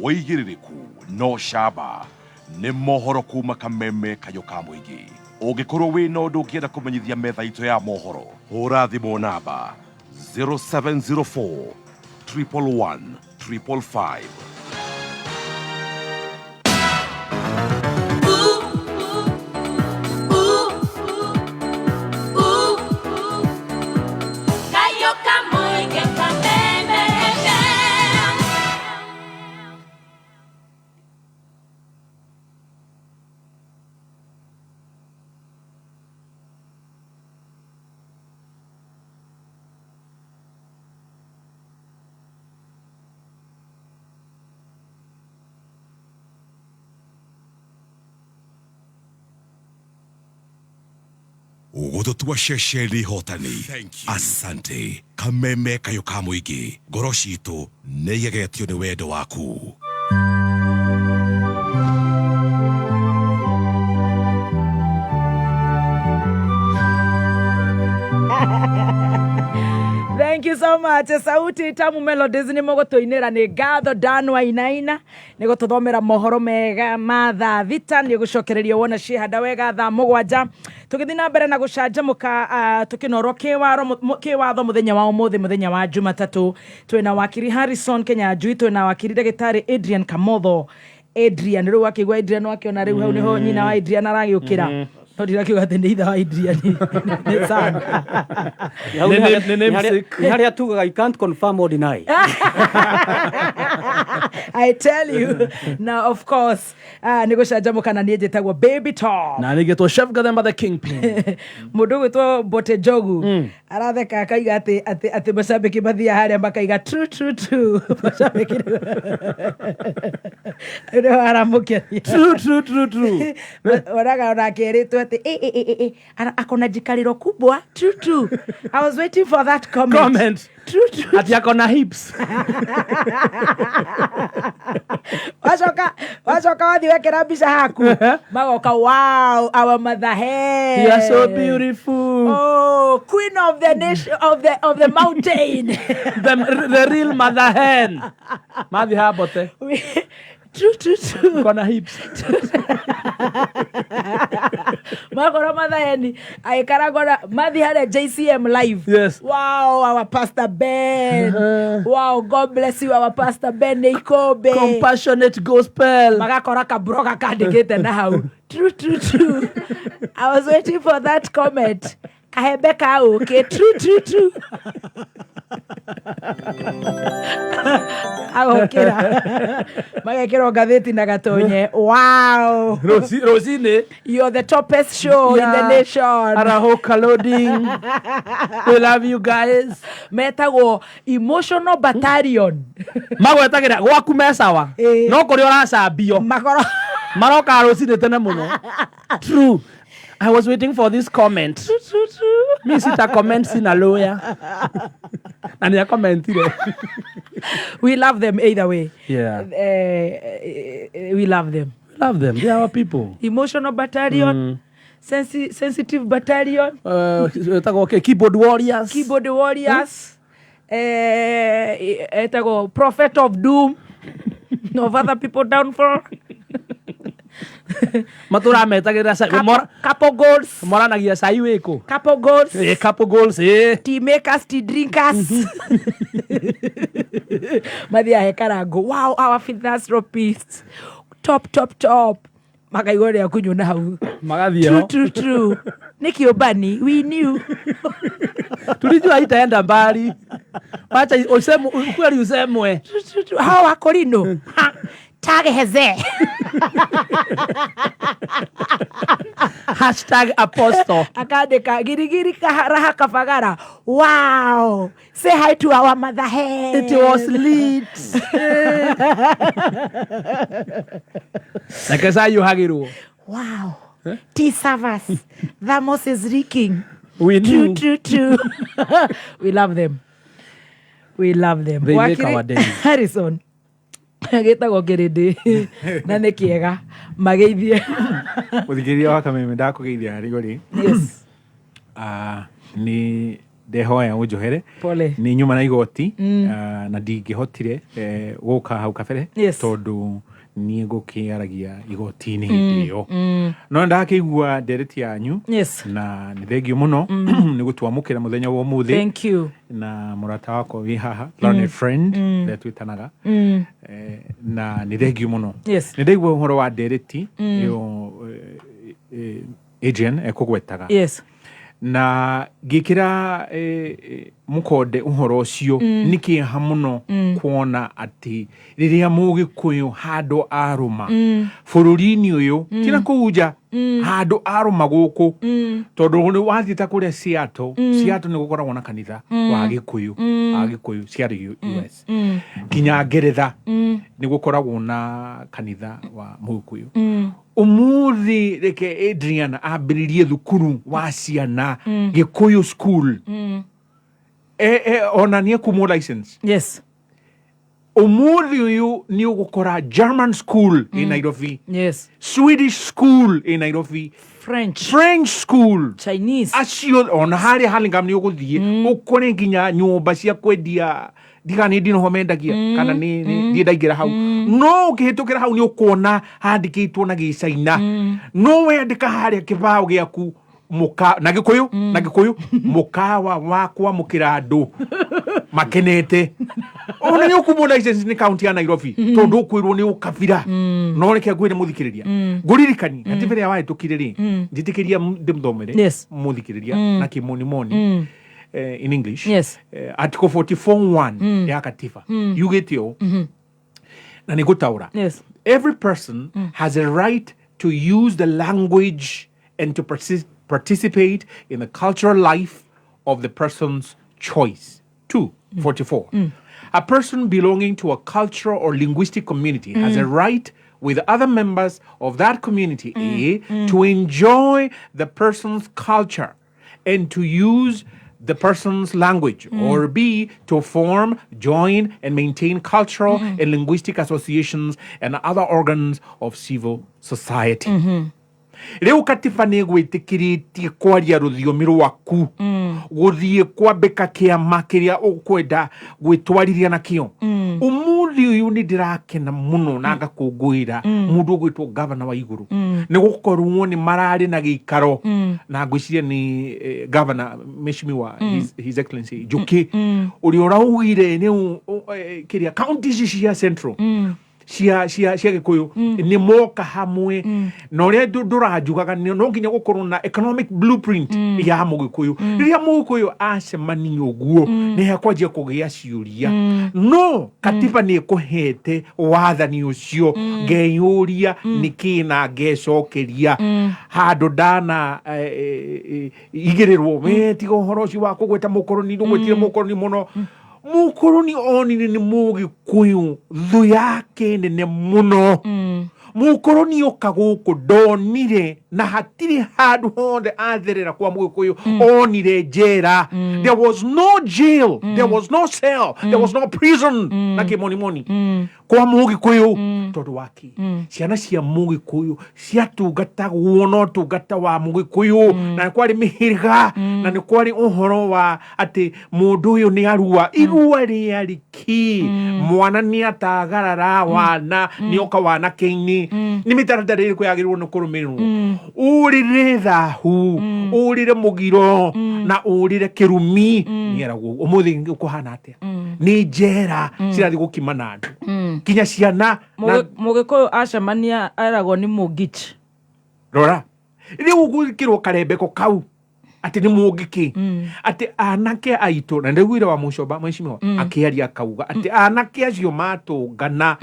wĩigĩrĩrĩku no camba nĩ mohoro kuma Kameme kayũ ka mũingĩ. Ũngĩkorwo wĩna ũndũ ũngĩenda kũmenyithia metha itũ ya mohoro, hũra thimũ namba 0704 111 555. Gũtũtua ceceni hotani. Asante. Kameme kayũ ka mũingĩ, ngoro citũ nĩ igegetio nĩ wendo waku. Thank you so much. much. Sauti Tamu Melodies nĩ mũgũtũinĩra nĩ ngatho Dan Wainaina nĩ gũtũthomera mohoro mega ma thaa 6 nĩ ũgũcokereria wona ciĩhanda wega thaa 7 tũgĩthiĩ na mbere na gũcanjamũka tũkĩnorwo kĩwatho mũthenya wa ũmũthĩ, mũthenya wa Jumatatũ. Twĩna wakiri Harrison Kenyanjui, twĩna wakiri ndagĩtarĩ Adrian Kamotho. Adrian rĩu akĩigua Adrian wakĩona rĩu hau nĩho nyina wa Adrian aragĩũkĩra, no ndirakiuga atĩ nĩ ithe wa Adrian, nĩ son. Hau nĩ Nĩ namesake. nĩ harĩa tugaga you can't confirm or deny. I tell you. Now, of course, nĩ gũcanjamũka na niĩ njĩtagwo Baby Top. Na nĩgĩtwo Chef Gathemba the Kingpin. Mũndũ ũgwĩtwo Mbote Njogu aratheka akaiga atĩ macambĩki mathiaga harĩa makaiga true true true. Macambĩki nĩo aramũkenia. True true true true. Onaga onake erĩtwo atĩ "Eh, eh, eh, eh, eh, akona jikariro kubwa, true true. I was waiting for that comment." Comment. True true. Ati akona hips. Wacoka wathiĩ wekĩra mbica haku magoka, "Wow, our mother hen." You are so beautiful. Oh, queen of the nation, of the mountain. The real mother hen. Mathi habote. True true true. Akona hips. Makora mother hen aikaragora mathi harĩa JCM live. Yes. "Wow, our Pastor Ben. Wow, God bless you, our Pastor Ben Ikobe." Compassionate gospel. Magakora kabroga kandĩkĩte na hau, "True true true. I was waiting for that comment." Kahembe ka ũkĩ, "True true true." Agokĩra magekĩrwo ngathĩti na gatonye, "Wow." Rũcinĩ. "You're the topest show in the nation." Arahoka loading. We love you guys. Metagwo emotional battalion. Magwetagĩra gwaku me sawa. Ĩĩ. No kũrĩa ũracambio. Makoro Maroka rũcinĩ tene mũno. "True. I was waiting for this comment." True true true. Mi sita comment, sina lawyer. Na nĩ akomentire. We love them either way. Yeah. We love them. Love them. They are our people. Emotional battalion, sensitive battalion. Wetagwo kĩ? Keyboard warriors. Keyboard warriors, etagwo prophet of doom of other people downfall. Matũrametagĩrĩra Couple goals. Moranagia cai wĩkũ. Couple goals. Couple goals. Tea makers, tea drinkers. Mathiaga he Karango, "Wow, our philanthropist, top top top." Makaigua ũrĩa kunywo na hau. Magathiĩ "True ho. true true, nĩ kĩũmbani, we knew." Tulijua itaenda mbali. Wacha usemwe, ukweli usemwe. True, true, true. Hawa wakorino. Ha, tageheze. #apostle. Akandĩka girigiri raha kabagara, "Wow, say hi to our mother hen." It was lit. Reke cai ũhagĩrwo. "Wow, tea servers, thermos is leaking." We True knew. true true. We love them, we love them. They make Wakiri our days. Harrison gĩtagwo kĩrĩndĩ na nĩ kĩega mageithie. Mũthikĩrĩria wa Kameme, ndakũgeithia harĩ Yes. Nĩ ndehoya ũnjohere. Pole. Nĩ nyuma na igoti. Na ndingĩhotire gũka hau kabere tondũ niĩ ngũkĩaragia igoti-inĩ hĩndĩ ĩyo, no ndakĩigua ndereti yanyu na nĩ thengio mũno nĩ gũtwamũkĩra mũthenya wa ũmũthĩ. Thank you. Na mũrata wakwa wĩ haha, learned friend ũrĩa twĩtanaga. Na nĩ thengio mũno. Nĩ ndaigua ũhoro wa ndereti ĩyo Adrian ekũgwetaga na ngĩkĩra mũkonde ũhoro ũcio. Nĩ kĩeha mũno kuona atĩ rĩrĩa Mũgĩkũyũ handũ arũma bũrũri-inĩ ũyũ, tina kũu nja, handũ arũma gũkũ, tondũ nĩ wathiĩ ta kũrĩa Seattle, Seattle nĩ gũkoragwo na kanitha wa Gĩkũyũ, wa Gĩkũyũ Seattle US, nginya Ngeretha nĩ gũkoragwo na kanitha wa Mũgĩkũyũ. Ũmũthĩ reke Adrian ambĩrĩrie thukuru wa ciana, Gĩkũyũ school, ona nĩ ekumwo license. Ũmũthĩ ũyũ nĩ ũgũkora German school in Nairobi, Swedish school in Nairobi, French school, Chinese, acio ona harĩa Hurlingham nĩ ũgũthiĩ ũkore nginya nyũmba cia kwendia ndiga nĩ ndinoho mendagia kana nĩ ndiĩ ndaingĩra hau, no ũkĩhĩtũkĩra hau nĩ ũkuona handĩkĩtwo na gĩcaina, no wendĩka harĩa kĩbaũ gĩaku mũka na gĩkũyũ, na gĩkũyũ, mũkawa wa kwamũkĩra andũ makenete. Ona nĩ ũkumwo license nĩ kaunti ya Nairobi tondũ ũkwĩrwo nĩ ũkabira. No reke ngwĩre mũthikĩrĩria, ngũririkani katiba ĩrĩa wahĩtũkire rĩ, njĩtĩkĩria ndĩmũthomere mũthikĩrĩria na kĩmonimoni, in English, article 44.1 ya katiba yugĩte ũũ, na nĩ ngũtaũra: "Every person has a right to use the language and to participate in the cultural life of the person's choice." 2, 44. "A person belonging to a cultural or linguistic community has a right with other members of that community, A, to enjoy the person's culture and to use the person's language, or B, to form, join, and maintain cultural and linguistic associations and other organs of civil society." Rĩu katiba nĩ ĩgwĩtĩkĩrĩtie kwaria rũthiomi rwaku, gũthiĩ kwambĩka kĩama kĩrĩa ũkwenda gwĩtwarithia nakĩo. Ũmũthĩ ũyũ nĩ ndĩrakena mũno na ngakũngũĩra mũndũ ũgwĩtwo gavana wa igũrũ, nĩ gũkorwo nĩ mararĩ na gĩikaro, na ngwĩciria nĩ gavana mheshimiwa His Excellency Njuki, ũrĩa ũraugire rĩu kĩrĩa kaunti ici cia Central cia gĩkũyũ nĩ moka hamwe, na ũrĩa ndũranjugaga no nginya gũkorwo na economic blueprint ya mũgĩkũyũ. Rĩrĩa mũgĩkũyũ acemania ũguo, nĩ hekwanjia kũgĩa ciũria, no katiba nĩ ĩkũhete wathani ũcio. Ngeyũria nĩkĩ na ngecokeria handũ ndana igĩrĩrwo we tiga ũhoro ũcio wa kũgweta mũkoroni. Ndũgwetire mũkoroni mũno. Mũkoroni onire nĩ mũgĩkũyũ thũ yake nene mũno. Mũkoroni oka gũkũ ndonire na hatirĩ handũ hothe atherera kwa mũgĩkũyũ onire njera. There was no jail, there was no cell, there was no prison na kĩmonimoni kwa mũgĩkũyũ. Tondũ waki ciana cia mũgĩkũyũ ciatungatagwo na ũtungata wa mũgĩkũyũ, na nĩ kwarĩ mĩhĩrĩga, na nĩ kwarĩ ũhoro wa atĩ mũndũ ũyũ nĩ arua irua rĩarĩ kĩ mwana nĩ atagarara wana nĩ oka wanake-inĩ, nĩ mĩtaratara ĩrĩkũ yagĩrĩirwo nĩ kũrũmĩrĩrwo ũrĩre thahu, ũrĩre mũgiro na ũrĩre kĩrumi nĩeragwo. Ũmũthĩ kũhana atĩa? Nĩ njera cirathiĩ gũkima na andũ nginya ciana na Mũgĩkũyũ acemania eragwo nĩ mũngich. Rora rĩu gwĩkĩrwo karembeko kau atĩ nĩ mũngĩkĩ, atĩ anake aitũ, na ndĩguire wa mũcoba mheshimiwa akĩaria akauga atĩ anake acio matũngana,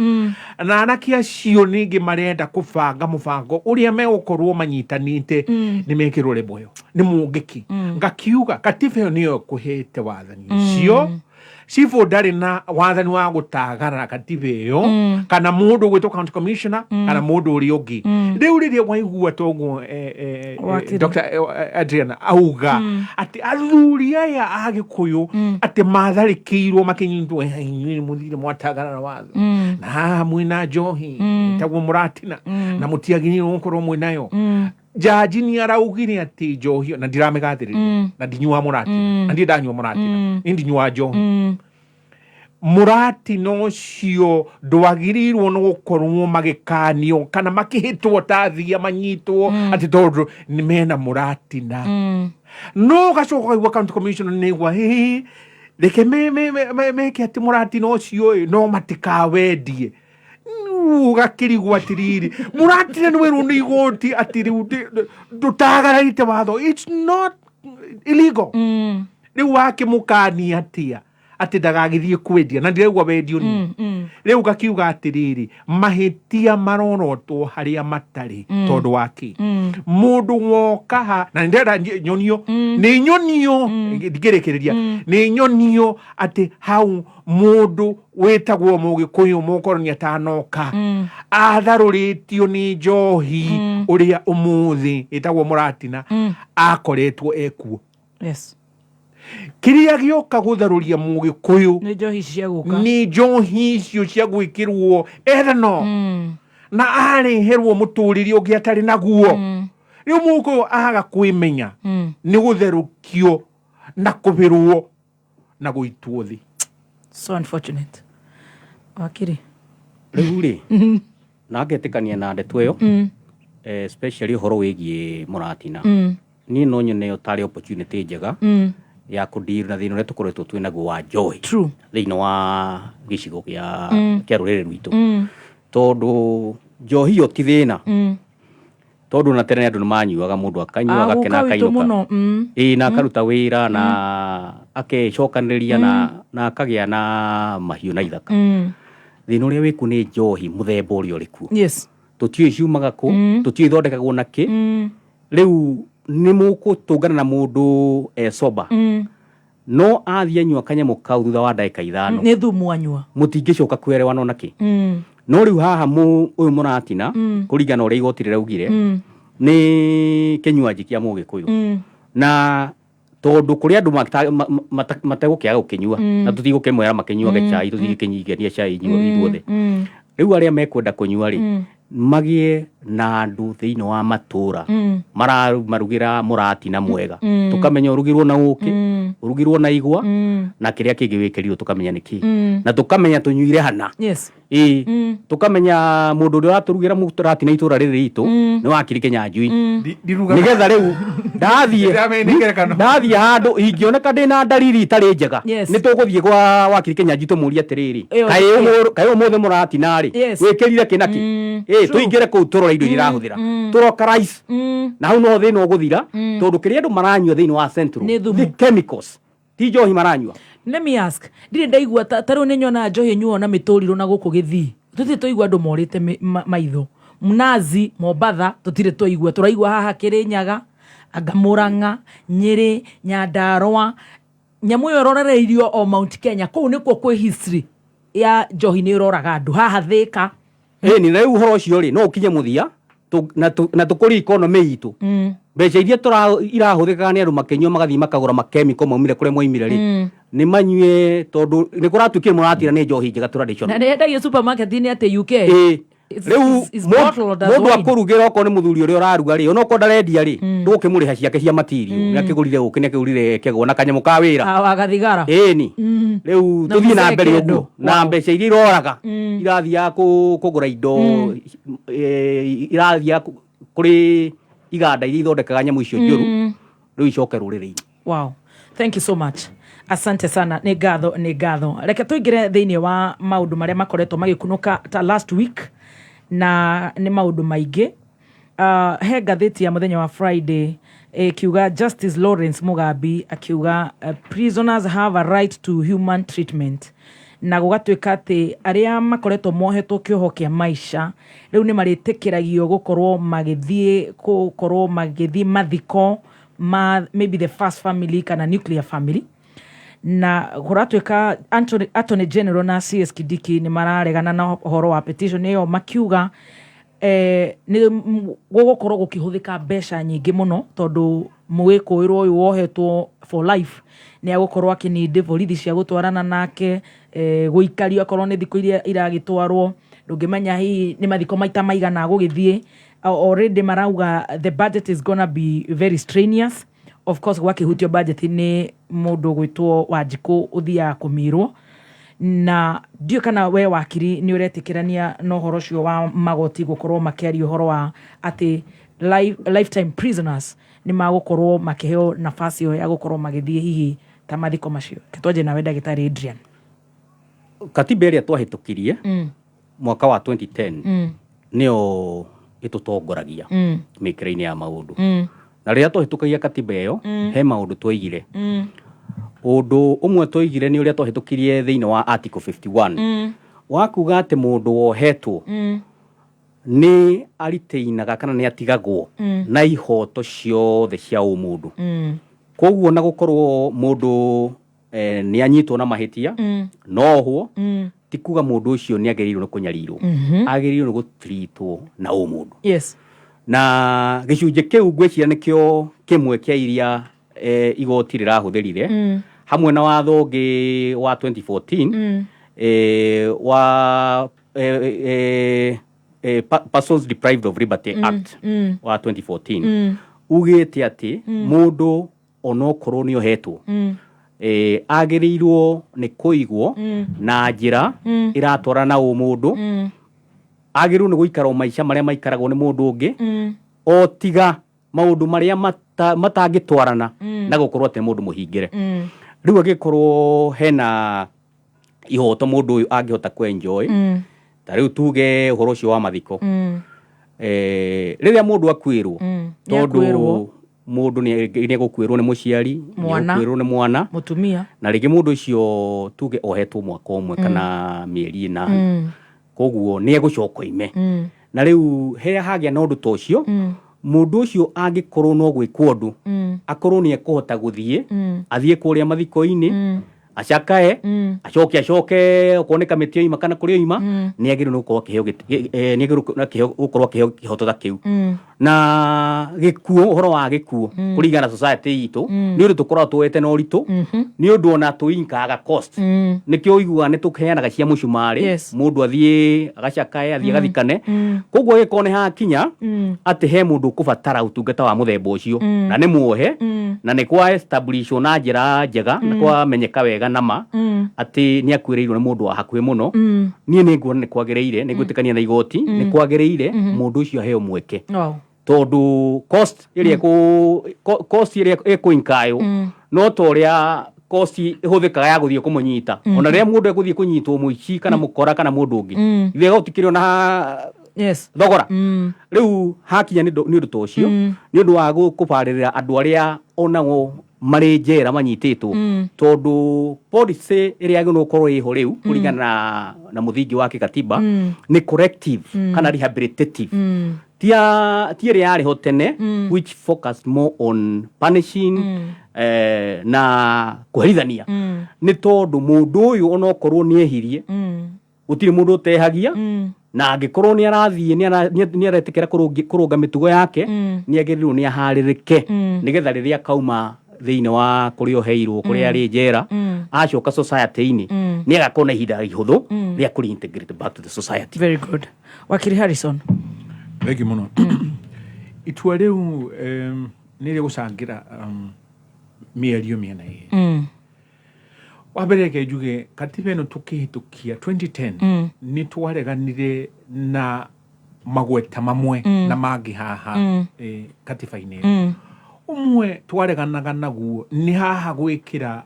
na anake acio ningĩ marenda kũbanga mũbango ũrĩa megũkorwo manyitanĩte, nĩ mekĩrwo rembo ĩyo nĩ mũngĩki. Ngakiuga katiba ĩyo nĩyo ĩkũhete wathani ũcio. Cibũ ndarĩ na wathani wa gũtagarara katiba ĩyo, kana mũndũ ũgwĩtwo county commissioner, kana mũndũ ũrĩa ũngĩ. Rĩu rĩrĩa waigua toguo Wakiri. Dr. Adrian auga atĩ athuri aya a gĩkũyũ atĩ matharĩkĩirwo makĩnyitwo, "Eh, inyuĩ nĩ mũthire mwatagarara watho, na haha mwĩna njohi taguo mũratina na mũtiagĩrĩirwo gũkorwo mwĩnayo." Jaji nĩ araugire atĩ njohi, na ndiramĩgathĩrĩria, na ndinyuaga mũratina, na ndirĩ ndanyua mũratina, niĩ ndinyuaga njohi, mũratina ũcio ndwagĩrĩirwo nĩ gũkorwo magĩkanio kana makĩhĩtwo ta thia manyitwo atĩ tondũ nĩ mena mũratina. No ũgacoka ũkaigua county commissioner nĩgua "Hĩ, reke meke atĩ mũratina ũcio ĩ, no matikawendie." Ũgakĩrigwo atĩrĩrĩ, mũratina nĩ werwo nĩ igoti atĩ rĩu ndũtagararĩte watho, it's not illegal. Rĩu wakĩmũkania atĩa atĩ ndagagĩthiĩ kwendia na ndĩraigua wendio ni? Rĩu ngakiuga atĩrĩrĩ, mahĩtia marorotwo harĩa matarĩ. Tondũ wa kĩ mũndũ woka ha na nĩndĩrenda nyonio, nĩ nyonio ndingĩrĩkĩrĩria, nĩ nyonio atĩ hau mũndũ wĩtagwo mũgĩkũyũ mũkoroni atanoka atharũrĩtio nĩ njohi ũrĩa ũmũthĩ ĩtagwo mũratina akoretwo ekuo. Kĩrĩa gĩoka gũtharũria Mũgĩkũyũ Nĩ njohi ici cia gũka. Nĩ njohi icio cia gwĩkĩrwo ethanol na areherwo mũtũrĩre ũngĩ atarĩ naguo. Rĩu Mũgĩkũyũ aga kwĩmenya nĩ gũtherũkio na kũbĩrwo na gũitwo thĩ. So unfortunate. Wakiri. Rĩu rĩ, na ngetĩkania na ndeto ĩyo, especially ũhoro wĩgiĩ mũratina. Niĩ no nyone ĩyo tarĩ opportunity njega ya kũdeal na thĩna ũrĩa tũkoretwo twĩ naguo wa njohi thĩinĩ wa gĩcigo kĩa kĩa rũrĩrĩ rwitũ, tondũ njohi ĩyo ti thĩna, tondũ na tene andũ nĩ manyuaga, mũndũ akanyua agakena, Agũka witũ akainũka mũno. Ĩĩ, na akaruta wĩra na akecokanĩrĩria na akagĩa na mahiũ na ithaka. Thĩna ũrĩa wĩkuo nĩ njohi mũthemba ũrĩa ũrĩ kuo. Tũtiũĩ ciumaga kũ, tũtiũĩ ithondekagwo na kĩ. Rĩu nĩ mũgũtũngana na mũndũ e sober, no athiĩ anyua kanyamũ kau, thutha wa ndagĩka 5 Nĩ thumu anyua. Mũtingĩcoka kwerewana ona kĩ. No rĩu haha ũyũ mũratina, kũringana na ũrĩa igoti rĩraugire, nĩ kĩnywaji kĩa Mũgĩkũyũ, na tondũ kũrĩ andũ mategũkĩaga gũkĩnyua, na tũtigũkĩmwĩra makĩnyuage cai, tũtigĩkĩnyingania cai ithuothe. Rĩu arĩa mekwenda kũnyua rĩ, magĩe na andũ thĩinĩ wa matũra maramarugĩra mũratina mwega, tũkamenya ũrugirwo na ũkĩ, ũrugirwo na igwa, na kĩrĩa kĩngĩ wĩkĩrirwo tũkamenya nĩ kĩ, na tũkamenya tũnyuire hana. Ĩĩ, tũkamenya mũndũ ũrĩa ũratũrugĩra mũratina itũra rĩrĩ ritũ nĩ wakiri Kĩnyanjui, nĩgetha rĩu ndathiĩ Ndĩramenya nĩ ngerekano. ndathiĩ handũ ingĩoneka ndĩna ndariri itarĩ njega, nĩ tũgũthiĩ gwa wakiri Kĩnyanjui tũmũrie atĩrĩrĩ, Ĩyo kaĩ nĩ- kaĩ ũmũthĩ mũratina rĩ, wĩkĩrire kĩ na kĩ? Ĩĩ, tũingĩre kũu tũrore indo iria irahũthĩra, tũroka na hau no thĩna ũgũthira, tondũ kĩrĩa andũ maranyua thĩinĩ wa Central Nĩ thumu. nĩ chemicals, ti njohi maranyua. Let me ask, ndirĩ ndaigua ta rĩu nĩ nyonaga njohi ĩnyuo na mĩtũrirũ na gũkũ gĩthii, tũtirĩ twaigua andũ morĩte maitho mnazi Mombatha, tũtirĩ twaigua, tũraigua haha Kĩrĩnyaga, anga Mũrang'a, Nyĩrĩ, Nyandarũa. Nyamũ ĩyo ĩrorereirio o Mount Kenya, kũu nĩkuo kwĩ history ya njohi nĩ ĩroraga andũ haha Thĩka. Ĩni, na rĩu ũhoro ũcio rĩ, no ũkinye mũthia na tũkũrie economy itũ. Mbeca iria irahũthĩkaga nĩ andũ makĩnyua magathiĩ makagũra makemiko maumire kũrĩa moimire rĩ, nĩ manyue, tondũ nĩ kũratuĩkire mũratira nĩ njohi njega traditional. Na nĩ yendagio supermarket-inĩ atĩ UK. Ĩĩ. Rĩu It's bottled as mũndũ wine. akũrugĩra, okorwo nĩ mũthuri ũrĩa ũraruga rĩ, onokorwo ndarendia rĩ, ndũgũkĩmũrĩha ciake cia material, nĩ akĩgũrire ũkĩ, nĩ akĩgũrire kĩgwa na kanyamũ ka wĩra. Ah, wagathigara. Ĩni, rĩu Na tũthiĩ na mũcere mbere kĩndũ. ũguo na mbeca iria iroraga irathiaga kũgũra indo, irathiaga kũrĩ iganda iria ithondekaga nyamũ icio njũru, rĩu icoke rũrĩrĩ-inĩ. Wow. Thank you so much. Asante sana. Nĩ ngatho, nĩ ngatho. Reke tũingĩre thĩinĩ wa maũndũ marĩa makoretwo magĩkunũka ta last week, na nĩ maũndũ maingĩ. He ngathĩti ya mũthenya wa Friday ĩkiuga Justice Lawrence Mugambi akiuga prisoners have a right to human treatment, na gũgatuĩka atĩ arĩa makoretwo mohetwo kĩoho kĩa maica rĩu nĩ marĩtĩkĩragio gũkorwo magĩthiĩ mathiko ma maybe the first family kana nuclear family. Na kũratuĩka Attorney General na CS Kindiki nĩ mararegana na ũhoro wa petition ĩyo, makiuga nĩ gũgũkorwo gũkĩhũthĩka mbeca nyingĩ mũno, tondũ mũgĩkũĩrwo ũyũ wohetwo for life nĩ agũkorwo akĩnindi borithi cia gũtwarana nake, gũikario akorwo nĩ thikũ iria iragĩtwarwo, ndũngĩmenya hihi nĩ mathiko maita maigana agũgĩthiĩ. Already marauga the budget is gonna be very strenuous. Of course gwakĩhutio budget nĩ mũndũ ũgwĩtwo Wanjikũ ũthiaga kũmirwo, na ndiũĩ kana we wakiri nĩ ũretĩkĩrania na ũhoro ũcio wa magoti gũkorwo makĩaria ũhoro wa atĩ lifetime prisoners nĩ magũkorwo makĩheo nafasi ĩyo ya gũkorwo magĩthiĩ hihi ta mathiko macio. Reke twanjie nawe, ndagĩtarĩ Adrian. Katiba ĩrĩa twahĩtũkirie mwaka wa 2010 nĩyo ĩtũtongoragia mĩkĩre-inĩ ya maũndũ. Na rĩrĩa twahĩtũkagia katiba ĩyo, he maũndũ twaigire. Ũndũ ũmwe twaigire nĩ ũrĩa twahĩtũkirie thĩinĩ wa article 51 wa kuga atĩ mũndũ wohetwo nĩ ariteinaga kana nĩ atigagwo na ihoto ciothe cia ũmũndũ. Koguo na gũkorwo mũndũ nĩ anyitwo na mahĩtia no ohwo, ti kuga mũndũ ũcio nĩ agĩrĩirwo nĩ kũnyarirwo. Agĩrĩirwo nĩ gũtritwo na ũmũndũ. Na gĩcunjĩ kĩu ngwĩciria nĩkĩo kĩmwe kĩa iria igoti rĩrahũthĩrire hamwe na watho ũngĩ wa 2014 wa Persons Deprived of Liberty Act wa 2014 ugĩte atĩ mũndũ onokorwo nĩ ohetwo agĩrĩirwo nĩ kũigwo na njĩra ĩratwarana na ũmũndũ, agĩrĩirwo nĩ gũikara o maica marĩa maikaragwo nĩ mũndũ ũngĩ o tiga maũndũ marĩa matangĩtwarana na gũkorwo atĩ nĩ mũndũ mũhingĩre. Rĩu angĩkorwo hena ihoto mũndũ ũyũ angĩhota kũ-enjoy, ta rĩu tuge ũhoro ũcio wa mathiko, rĩrĩa mũndũ akuĩrwo, tondũ Nĩakuĩrwo. Mũndũ nĩ egũkuĩrwo nĩ mũciari, Mwana. nĩegũkuĩrwo nĩ mwana, Mũtumia. Na rĩngĩ mũndũ ũcio tuge ohetwo mwaka ũmwe kana mĩeri 8, koguo nĩ egũcoka oime. Na rĩu he hagĩa na ũndũ ta ũcio, mũndũ ũcio angĩkorwo no gwĩkwo ũndũ, akorwo nĩ ekũhota gũthiĩ, athiĩ kũrĩa mathiko-inĩ, acakae, acoke okorwo nĩ kamĩtĩ oima kana kũrĩa oima, nĩ agĩrĩirwo nĩ gũkorwo akĩheo nĩ agĩrĩirwo nĩ gũkorwo akĩheo kĩhoto ta kĩu. Na gĩkuũ, ũhoro wa gĩkuũ, kũringana na society itũ, nĩ ũndũ tũkoragwo tuoete na ũritũ, nĩ ũndũ ona tũinkaga cost. Nĩkĩo ũiguaga nĩ tũheanaga cia mũcumarĩ, mũndũ athiĩ agacakae, athiĩ agathikane. Koguo gĩkorwo nĩ hakinya atĩ he mũndũ ũkũbatara ũtungata wa mũthemba ũcio, na nĩ muohe, na nĩ kwa establishwo na njĩra njega, na kwamenyeka wega nama atĩ nĩ akuĩrĩirwo nĩ mũndũ wa hakuhĩ mũno, niĩ nĩ nguona nĩ kwagĩrĩire, nĩ ngwĩtĩkania na igoti, nĩ kwagĩrĩire mũndũ ũcio aheo mweke, tondũ cost ĩrĩa cost ĩrĩa ĩkũinkaywo no ta ũrĩa cost ĩhũthĩkaga ya gũthiĩ kũmũnyita. Ona rĩrĩa mũndũ egũthiĩ kũnyitwo, mũici kana mũkora kana mũndũ ũngĩ, ithe gũtikĩrĩ ona thogora. Rĩu hakinya nĩ ũndũ ta ũcio, nĩ ũndũ wa kũbarĩrĩra andũ arĩa onao marĩ njera manyitĩtwo, tondũ policy ĩrĩa yagĩrĩirwo gũkorwo ĩho rĩu kũringana na mũthingi wa kĩgatiba nĩ corrective kana rehabilitative, ti ĩrĩa yarĩ ho tene, which focused more on punishing na kũherithania. Nĩ tondũ mũndũ ũyũ onokorwo nĩ ehirie, gũtirĩ mũndũ ũtehagia, na angĩkorwo nĩ arathiĩ nĩ aretĩkĩra kũrũnga mĩtugo yake, nĩ agĩrĩirwo nĩ aharĩrĩke, nĩgetha rĩrĩa akauma thĩinĩ wa kũrĩa oheirwo, kũrĩa arĩ njera, acoka society-inĩ, nĩ agakorwo na ihinda ihũthũ rĩa kũ reintegrate back to the society. Very good. Wakiri Harrison. Thengi mũno. Itua rĩu nĩ rĩgũcangĩra mĩario mĩena ĩrĩ. Wa mbere, reke njuge katiba ĩno tũkĩhĩtũkia 2010, nĩ twareganire na magweta mamwe na mangĩ haha katiba-inĩ ĩno. Ũmwe twareganaga naguo nĩ haha gwĩkĩra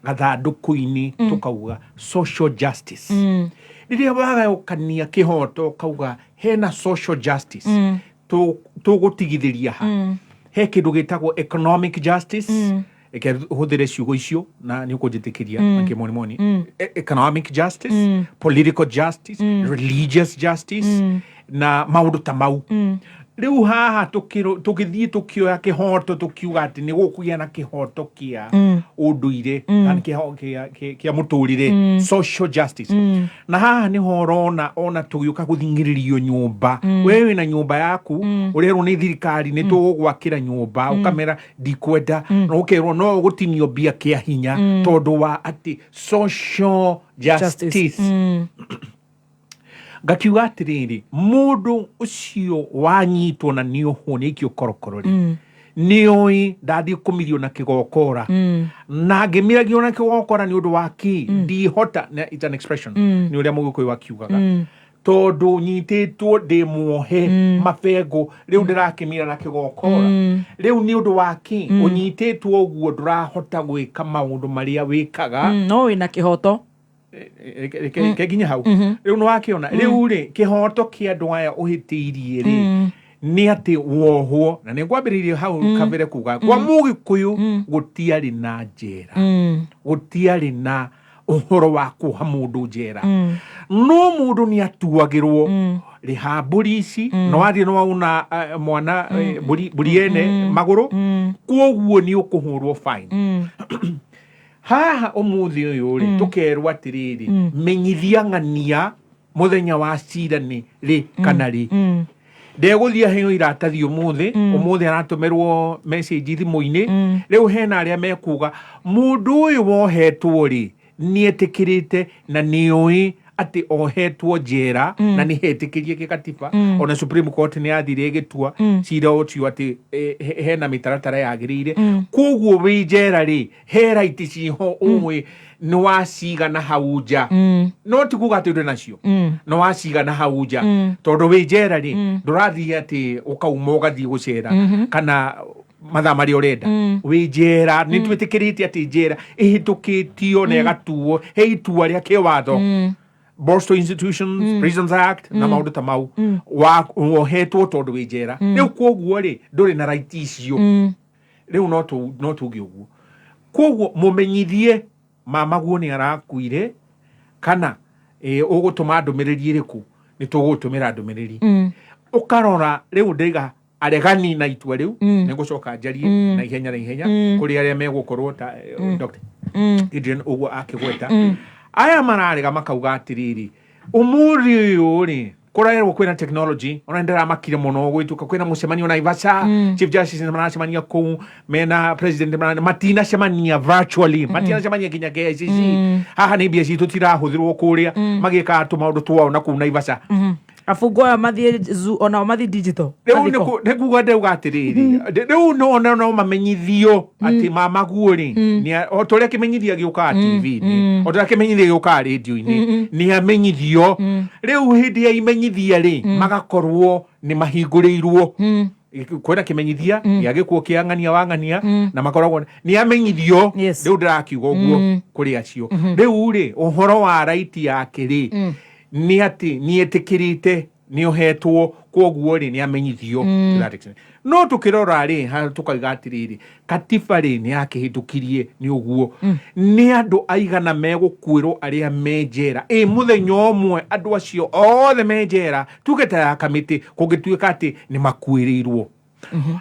gathandũkũ-inĩ tũkauga social justice. Rĩrĩa wagayũkania kĩhoto ũkauga hena social justice, tũgũtigithĩria ha he kĩndũ gĩtagwo economic justice. Reke hũthĩre ciugo icio na nĩ ũkũnjĩtĩkĩria na kĩmonimoni. Economic justice, political justice, religious justice na maũndũ ta mau. Rĩu haha tũgĩthiĩ tũkĩoya kĩhoto, tũkiuga atĩ nĩ gũkũgĩa na kĩhoto kĩa ũndũire kana kĩa mũtũrĩre, social justice. Na haha nĩho ũrona ona tũgĩũka gũthing'ĩrĩrio nyũmba. We wĩna nyũmba yaku, ũrerwo nĩ thirikari nĩ tũgũgwakĩra nyũmba, ũkamera ndikwenda, na ũkerwo no ũgũtinio mbia kĩa hinya tondũ wa atĩ social justice. Ngakiuga atĩrĩrĩ, mũndũ ũcio wanyitwo na nĩ ohwo, nĩ aikio korokoro rĩ, nĩoĩ ndathiĩ kũmirio na kĩgokora, na ngĩmiragio na kĩgokora nĩ ũndũ wa kĩ ndihota na it's an expression, nĩ ũrĩa mũgĩkũyũ akiugaga, tondũ nyitĩtwo ndĩ muohe mabengo, rĩu ndĩrakĩmira na kĩgokora. Rĩu nĩ ũndũ wa kĩ ũnyitĩtwo ũguo, ndũrahota gwĩka maũndũ marĩa wĩkaga. No wĩna kĩhoto. Reke nginya hau. Rĩu nĩ wakĩona rĩu rĩ, kĩhoto kĩa andũ aya ũhĩtĩirie rĩ, nĩ atĩ wohwo. Na nĩ ngwambĩrĩirie hau kabere kuga kwa mũgĩkũyũ gũtiarĩ na njera, gũtiarĩ na ũhoro wa kuoha mũndũ njera, no mũndũ nĩ atuagĩrwo rĩha mbũri ici, no wathiĩ no wauna mwana mbũri ene magũrũ, kwoguo nĩ ũkũhũrwo fine. Haha ũmũthĩ ũyũ rĩ, tũkerwo atĩrĩrĩ, menyithia ng'ania mũthenya wa cira nĩ rĩ kana rĩ. Ndegũthiĩ aheo iratathi ũmũthĩ. Ũmũthĩ aratũmĩrwo message thimũ-inĩ. Rĩu hena arĩa mekuga mũndũ ũyũ wohetwo rĩ, nĩetĩkĩrĩte na nĩoĩ atĩ ohetwo njera na nĩ hetĩkĩrie gĩkatiba. Ona Supreme Court nĩ yathire ĩgĩtua cira ũcio atĩ hena mĩtaratara yagĩrĩire. Koguo wĩ njera rĩ, he right ciho ũĩ nĩ wacigana hau nja. No ti kuga atĩ ndũrĩ nacio. Nĩ wacigana hau nja. Tondũ wĩ njera rĩ, ndũrathiĩ atĩ ũkauma ũgathiĩ gũcera kana mathaa marĩa ũrenda. Wĩ njera nĩ twĩtĩkĩrĩte atĩ njera ĩhĩtũkĩtio na ĩgatuo he itua rĩa kĩwatho, Borstal Institutions, Prisons Act na maũndũ ta mau. Wohetwo tondũ wĩ njera. Rĩu koguo rĩ, ndũrĩ na right icio. Rĩu no tuge ũguo, koguo mũmenyithie mamaguo nĩ arakuire kana ũgũtũma ndũmĩrĩri ĩrĩkũ, nĩ tũgũtũmĩra ndũmĩrĩri. Ũkarora rĩu ndĩga aregani na itua rĩu. Nĩ ngũcoka njarie na ihenya na ihenya kũrĩ arĩa megũkorwo ta Dr. Adrian ũguo akĩgweta. Aya mararega makauga atĩrĩrĩ, ũmũthĩ ũyũ rĩ, kũrerwo kwĩna technology. Ona nĩndĩramakire mũno gwĩtuka kwĩna mũcemanio Naivasha. Chief Justice nĩ maracemania kũu mena president, matinacemania virtually, matinacemania nginya KICC. Haha nĩ mbia citũ tirahũthĩrwo kũrĩa magĩkaga tũmaũndũ twao na kũu Naivasha. Abungwo aya mathiĩ onao mathiĩ digital. Rĩu mathiko. Nĩ kuga ndauga atĩrĩrĩ, rĩu no mamenyithio atĩ mamaguo rĩ, o ta ũrĩa kĩmenyithia gĩũkaga TV-inĩ, o ta ũrĩa kĩmenyithia gĩũkaga rĩndiũ-inĩ, nĩ amenyithio. Rĩu hĩndĩ ya imenyithia rĩ, magakorwo nĩ mahingũrĩirwo kwĩna kĩmenyithia gĩa gĩkuũ kĩa ng'ania wa ng'ania na makoragwo nĩ amenyithio. Rĩu ndĩrakiuga ũguo kũrĩ acio. Rĩu rĩ, ũhoro wa right yake rĩ, nĩ atĩ nĩ etĩkĩrĩte nĩ ohetwo, koguo rĩ, nĩ amenyithio to that extent. No tũkĩrora rĩ, tũkauga atĩrĩrĩ, katiba rĩ, nĩ yakĩhĩtũkirie nĩ ũguo. Nĩ andũ aigana megũkuĩrwo arĩa me njera ĩ mũthenya ũmwe? Andũ acio othe me njera, tuge ta ya kamĩtĩ, kũngĩtuĩka atĩ nĩ makuĩrĩirwo,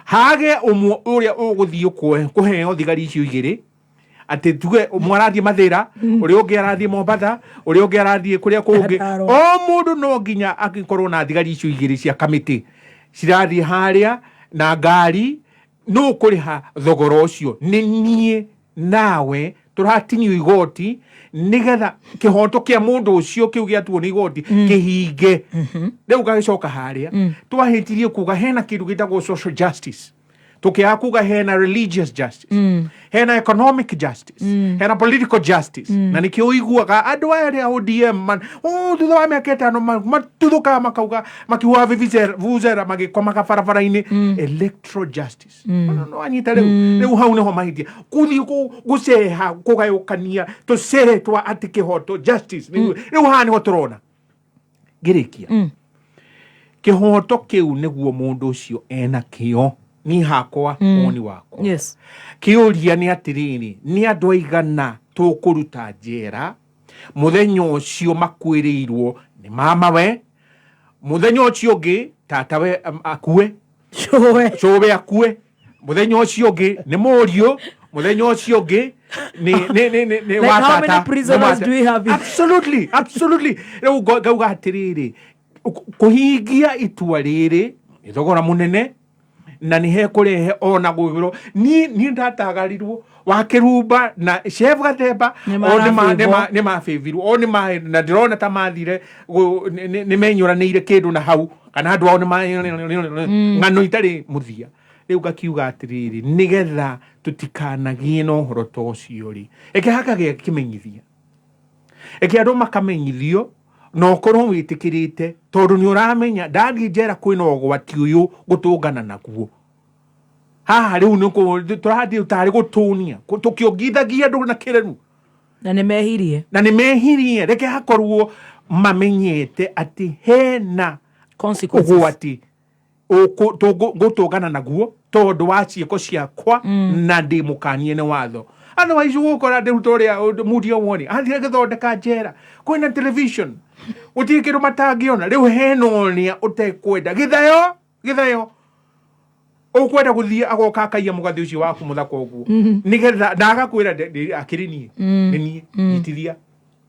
hage ũmwe ũrĩa ũgũthiĩ kũheo thigari icio igĩrĩ, atĩ tuge ũmwe arathiĩ Mathĩra, ũrĩa ũngĩ arathiĩ Mombatha, ũrĩa ũngĩ arathiĩ kũrĩa kũngĩ. Nyandarua. O mũndũ no nginya angĩkorwo na thigari icio igĩrĩ cia kamĩtĩ cirathiĩ harĩa na ngari. Nũ kũrĩha thogora ũcio? Nĩ niĩ nawe tũratinio igoti nĩgetha kĩhoto kĩa mũndũ ũcio kĩu gĩatuo nĩ igoti kĩhinge. Rĩu gagĩcoka harĩa twahĩtirie kuga hena kĩndũ gĩtagwo social justice, tukiaga kuga hena religious justice, hena economic justice, hena political justice. Na nikio ũiguaga andũ aya arĩa ODM oh, thutha wa mĩaka 5 matuthũkaga makauga makihuhaga vuvuzela magĩkomaga barabara-inĩ. Electoral justice. No anyita rĩu hau nĩho mahĩtia kũthiĩ gũceha kũgayũkania tũcere twa atĩ kĩhoto justice. Rĩu haha nĩho tũrona ngĩrĩkia kĩhoto kĩu nĩguo mũndũ ũcio ena kĩo. Niĩ hakwa, woni wakwa, kĩũria nĩ atĩrĩrĩ, nĩ andũ aigana tũkũruta njera mũthenya ũcio makuĩrĩirwo nĩ mamawe, mũthenya ũcio ũngĩ tatawe akue, cũwe, cũwe akue, mũthenya ũcio ũngĩ nĩ mũriũ, mũthenya ũcio ũngĩ nĩ Like wa how many tata, nĩ prisoners do we have Absolutely, absolutely. Rĩu ngauga atĩrĩrĩ, kũhingia itua rĩrĩ nĩ thogora mũnene na nĩ hekũrehe ona gwĩrwo niĩ ndatagarirwo wa Kĩrumba na Chef Gathemba. Nĩ o marabĩbwo. Nĩ mabĩbirwo o na ndĩrona ta mathire nĩ menyũranĩire kĩndũ na hau kana andũ ao nĩ ng'ano itarĩ mũthia. Rĩu ngakiuga atĩrĩrĩ, nĩgetha tũtikanagie na ũhoro ta ũcio rĩ, reke hakagĩa kĩmenyithia, reke andũ makamenyithio na ũkorwo wĩtĩkĩrĩte tondũ nĩ ũramenya ndathiĩ njera kwĩna ũgwati ũyũ gũtũngana naguo haha. Rĩu nĩ tũrathiĩ tarĩ gũtũnia tũkĩongithagia andũ na kĩrenu. Na nĩ mehirie. Na nĩ mehirie. Reke hakorwo mamenyete atĩ hena consequences, ũgwati ngũtũngana naguo tondũ wa ciĩko ciakwa na ndĩ mũkanie nĩ watho. Otherwise ũgũkora ndĩruta ũrĩa mudia woni athire agĩthondeka njera kwĩna television, gũtirĩ kĩndũ matangĩona. Rĩu hena ũrĩa ũtekwenda gĩthayo gĩthayo ũkwenda gũthiĩ agoka akaiya mũgathĩ ũcio waku mũthaka ũguo nĩgetha na agakwĩra akĩrĩ niĩ nĩ niĩ nyitithia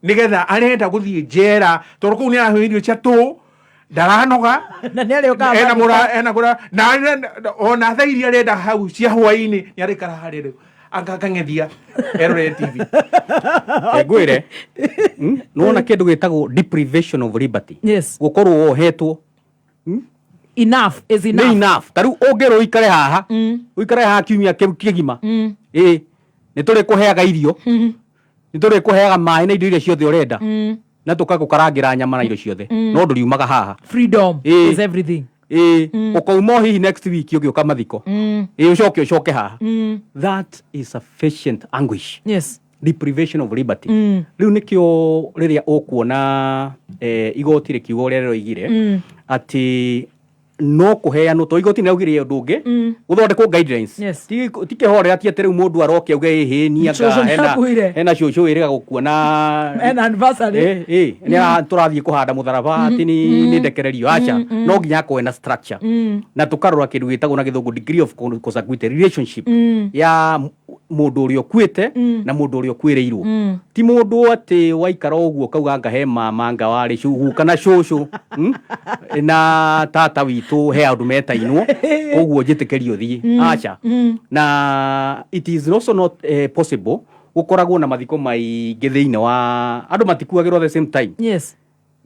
nĩgetha arenda gũthiĩ njera tondũ kũu nĩ araheo irio cia tũ. Ndaranoga. Na nĩ arĩũkaga Ena mathiko. mũra ena kũra na ona thaa iria arenda hau cia hwainĩ nĩ arĩkara harĩa rĩu akang'ethia erorere TV. Ngwĩre, nĩwona kĩndũ gĩtagwo deprivation of liberty? Yes. Gũkorwo wohetwo Enough is enough. Nĩ enough. Ta rĩu ũngĩrwo ũikare haha, ũikare haha kiumia kĩu kĩgima, ĩ nĩ tũrĩkũheaga irio, nĩ tũrĩkũheaga maĩ na indo iria ciothe ũrenda, na tũkagũkarangĩra nyama na indo ciothe, no ndũriumaga haha. Freedom Ĩĩ. is everything. Ĩ ũkauma o hihi next week ũgĩũka mathiko, ĩ ũcoke ũcoke haha. That is sufficient anguish. Deprivation of liberty. Rĩu nĩkĩo rĩrĩa ũkuona igoti rĩkiuga ũrĩa rĩroigire, atĩ no kũheanwo, to igoti nĩraugire ũndũ ũngĩ, gũthondekwo guidelines. Ti kĩhorera, ti atĩ rĩu mũndũ aroke auge ĩhĩ niĩ Cũcũ anga hena nĩakuire. Hena cũcũ wĩrĩga gũkua na Ena anniversary. Nĩ tũrathiĩ kũhanda mũtharaba atĩ nĩ ndekererio, aca. No nginya akorwo na structure, na tũkarora kĩndũ gĩtagwo na gĩthũngũ degree of consanguinity relationship ya mũndũ ũrĩa ũkuĩte na mũndũ ũrĩa ũkuĩrĩirwo. Ti mũndũ atĩ waikara ũguo kauga anga he mama anga warĩ guka na cũcũ, na tata witũ he andũ metainwo koguo njĩtĩkĩrio thiĩ, aca. Na it is also not possible gũkoragwo na mathiko maingĩ thĩinĩ wa andũ matikuagĩrwo at the same time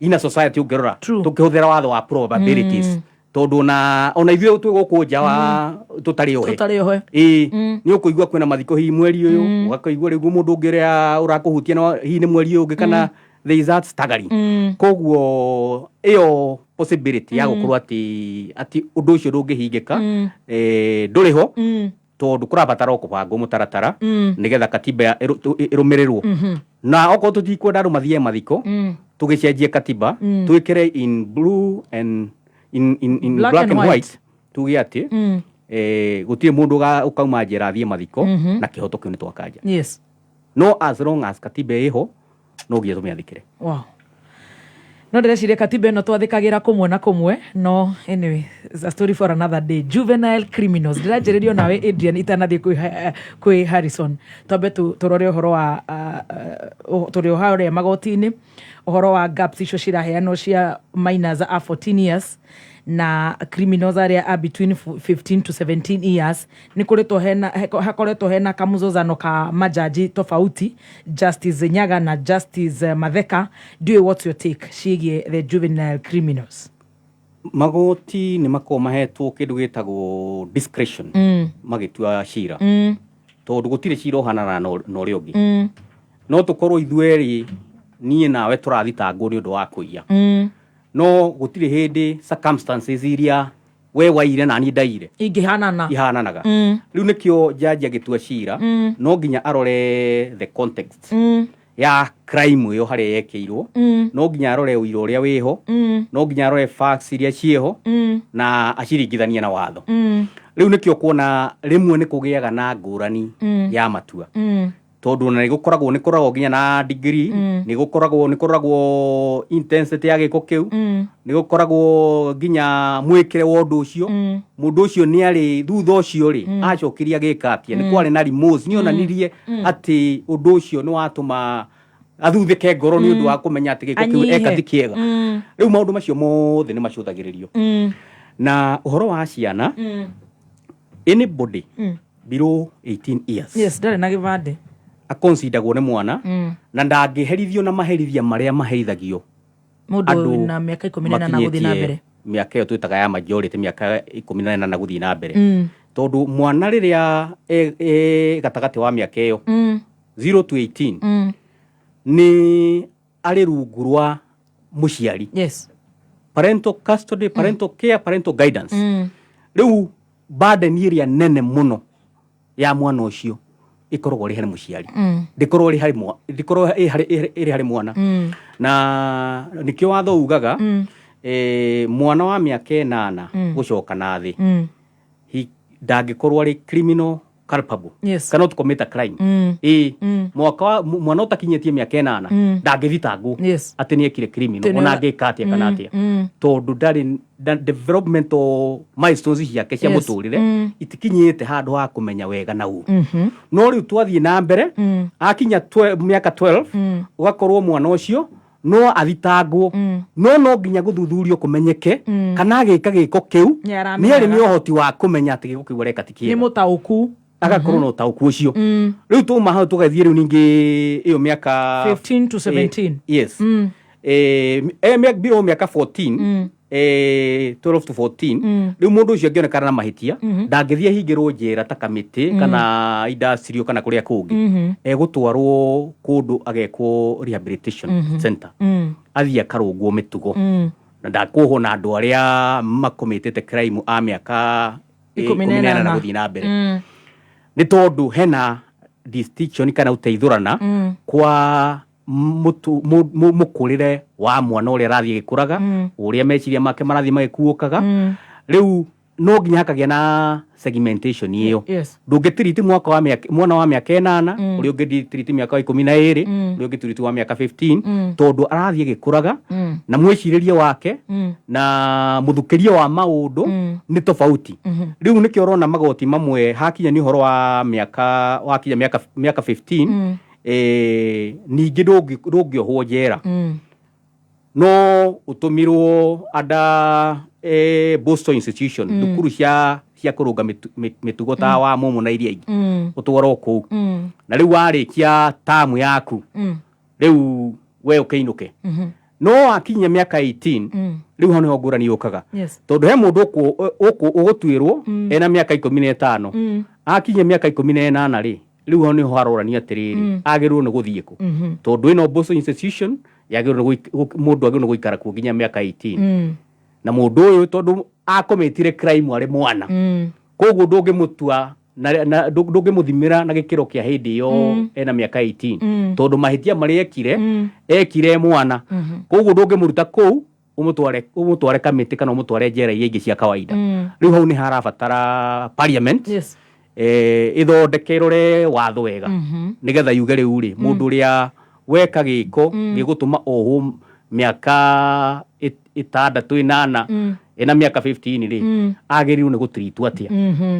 in a society. Ũngĩrora tũkĩhũthĩra watho wa probabilities, tondũ ona ithuĩ twĩ gũkũ nja wa tũtarĩ ohe. Tũtarĩ ohe. Ĩĩ, nĩ ũkũigua kwĩna mathiko hihi mweri ũyũ, ũgakũigua rĩu mũndũ ũngĩ ũrĩa ũrakũhutia no hihi nĩ mweri ũyũ ũngĩ, kana there is that staggering. Koguo ĩyo possibility ya gũkorwo atĩ ũndũ ũcio ndũngĩhingĩka, ndũrĩ ho, tondũ kũrabatara o kũbangwo mũtaratara nĩgetha katiba ĩrũmĩrĩrwo. Na okorwo tũtikwenda andũ mathiĩ mathiko, tũgĩcenjie katiba, twĩkĩre in blue and in Black black and and white. white, tuge atĩ gũtirĩ mũndũ ũkauma njera athiĩ mathiko, na kĩhoto kĩu nĩ twakanja. No as long as katiba ĩho, no nginya tũmĩathĩkĩre. Wow. No ndĩreciria katiba ĩno twathĩkagĩra kũmwe na kũmwe, no anyway, it's a story for another day. Juvenile criminals, ndĩranjĩrĩrio nawe Adrian itanathiĩ kwĩ Harrison. Twambe tũrore ũhoro wa tũrĩ o harĩa magoti-inĩ, ũhoro wa gaps icio ciraheanwo cia minors a 14 years na criminals arĩa a between 15 to 17 years. Nĩ kũrĩtwo hena hakoretwo hena kamũzozano ka majaji tofauti, Justice Nyaga na Justice Matheka. Ndiũĩ what's your take ciĩgiĩ the juvenile criminals? Magoti nĩ makoragwo mahetwo kĩndũ gĩtagwo discretion magĩtua cira, tondũ gũtirĩ cira ũhanana na ũrĩa ũngĩ. No tũkorwo ithuerĩ, niĩ nawe, tũrathitangwo nĩ ũndũ wa kũiya, no gũtirĩ hĩndĩ circumstances iria we waire na niĩ ndaire ingĩhanana. Ihananaga. Rĩu nĩkĩo jaji agĩtua cira, no nginya arore the context ya crime ĩyo harĩa yekĩirwo, no nginya arore ũira ũrĩa wĩho, no nginya arore facts iria ciĩho, na aciringithanie na watho. Rĩu nĩkĩo kuona rĩmwe nĩ kũgĩaga na ngũrani ya matua, tondũ ona nĩ gũkoragwo nginya na degree, nĩ gũkoragwo intensity ya gĩko kĩu, nĩ gũkoragwo nginya mwĩkĩre wa ũndũ ũcio. Mũndũ ũcio nĩ arĩ thutha ũcio rĩ, acokirie agĩka atĩa? Nĩ kwarĩ na remorse? Nĩ onanirie atĩ ũndũ ũcio nĩ watũma athuthĩke ngoro nĩ ũndũ wa kũmenya atĩ gĩko kĩu Anyihe. eka ti kĩega? Rĩu maũndũ macio mothe nĩ macũthagĩrĩrio. Na ũhoro wa ciana, anybody below 18 years Yes, ndarĩ na gĩbandĩ. aconsideragwo nĩ mwana, na ndangĩherithio na maherithia marĩa maherithagio mũndũ andũ na mĩaka 18 gũthiĩ na makinyĩtie mbere. Mĩaka ĩyo twĩtaga ya majority, mĩaka 18 gũthiĩ na mbere, tondũ mwana rĩrĩa e gatagatĩ wa mĩaka ĩyo, 0 to 18, nĩ arĩ rungu rwa mũciari, parental custody, parental care, parental guidance. Rĩu burden ĩrĩa nene mũno ya mwana ũcio ĩkoragwo ĩrĩ harĩ mũciari, ndĩkorwo ĩrĩ harĩ ndĩkorwo ĩrĩ harĩ mwana. Na nĩkĩo watho ugaga, mwana wa mĩaka 8 gũcoka na thĩ, ndangĩkorwo arĩ criminal culpable, cannot commit a crime. Ĩ mwaka wa mwana ũtakinyĩtie mĩaka 8 ndangĩthitangwo atĩ nĩ ekire criminal, Atĩ ona angĩka atĩa kana atĩa, tondũ ndarĩ developmental milestones ciake cia mũtũrĩre itikinyĩte handũ ha kũmenya wega na ũru. No rĩu twathiĩ na mbere, akinya mĩaka 12, ũgakorwo mwana ũcio No athitangwo, no no nginya gũthuthurio kũmenyeke kana agĩka gĩko kĩu Nĩ nĩ arĩ aramenyaga. nĩ ũhoti wa kũmenya atĩ gĩko kĩu areka ti nĩ kĩega, mũtaũku. Agakorwo na ũtaũku ũcio. Rĩu tuma hau tũgathiĩ rĩu ningĩ ĩyo mĩaka 15 to 17. Yes. Below mĩaka 14, 12 to 14. Rĩu mũndũ ũcio angĩonekana na mahĩtia, ndangĩthiĩ ahingĩrwo njera ta kamĩtĩ kana industrial kana kũrĩa kũngĩ. Egũtwarwo kũndũ agekwo rehabilitation center, athiĩ akarũngwo mĩtugo na ndakuohwo na andũ arĩa makomitĩte crime a mĩaka 18 18 na gũthiĩ na mbere, nĩ tondũ hena distinction kana ũteithũrana kwa mũkũrĩre wa mwana ũrĩa arathiĩ agĩkũraga, ũrĩa meciria make marathiĩ magĩkuũkaga. Rĩu no nginya hakagĩa na segmentation ĩyo. Ndũngĩtiriti mwaka wa mĩaka mwana wa mĩaka 8, ũrĩa ũngĩtiriti mĩaka wa 12, ũrĩa ũngĩtiriti wa mĩaka 15, tondũ arathiĩ agĩkũraga na mwĩcirĩrie wake na mũthukĩrie wa maũndũ nĩ tofauti. Rĩu nĩkĩo ũrona magoti mamwe hakinya nĩ ũhoro wa mĩaka wakinya mĩaka 15, ningĩ ndũngĩohwo njera, no ũtũmirwo under Boston institution, thukuru cia kũrũnga mĩtugo ta wa mũmũ na iria ingĩ, ũtwarwo kũu na rĩu warĩkia tamu yaku, rĩu we ũkĩinũke. No wakinyia mĩaka 18, rĩu hau nĩho ngũrani yũkaga, tondũ he mũndũ ũgũtuĩrwo ena mĩaka 15. Akinyia mĩaka 18 rĩ, rĩu hau nĩho harorania atĩrĩrĩ, agĩrĩirwo nĩ gũthiĩ kũ? Tondũ ĩno Boston institution yagĩrĩirwo nĩ mũndũ agĩrĩirwo nĩ gũikara kuo nginya mĩaka 18, na mũndũ ũyũ tondũ akomitire crime arĩ mwana, koguo ndũngĩmũtua na ndũngĩmũthimĩra na gĩkĩro kĩa hĩndĩ ĩyo ena mĩaka 18, tondũ mahĩtia marĩa ekire, ekire e mwana. Koguo ndũngĩmũruta kũu ũmũtware kamĩtĩ kana ũmũtware njera iria ingĩ cia kawaida. Rĩu hau nĩ harabatara parliament ĩthondeke, ĩrore watho wega, nĩgetha yuge rĩu rĩ, mũndũ ũrĩa weka gĩko gĩgũtũma ohwo mĩaka 6, 8 ena mĩaka 15 rĩ, agĩrĩirwo nĩ gũtiritwo atĩa?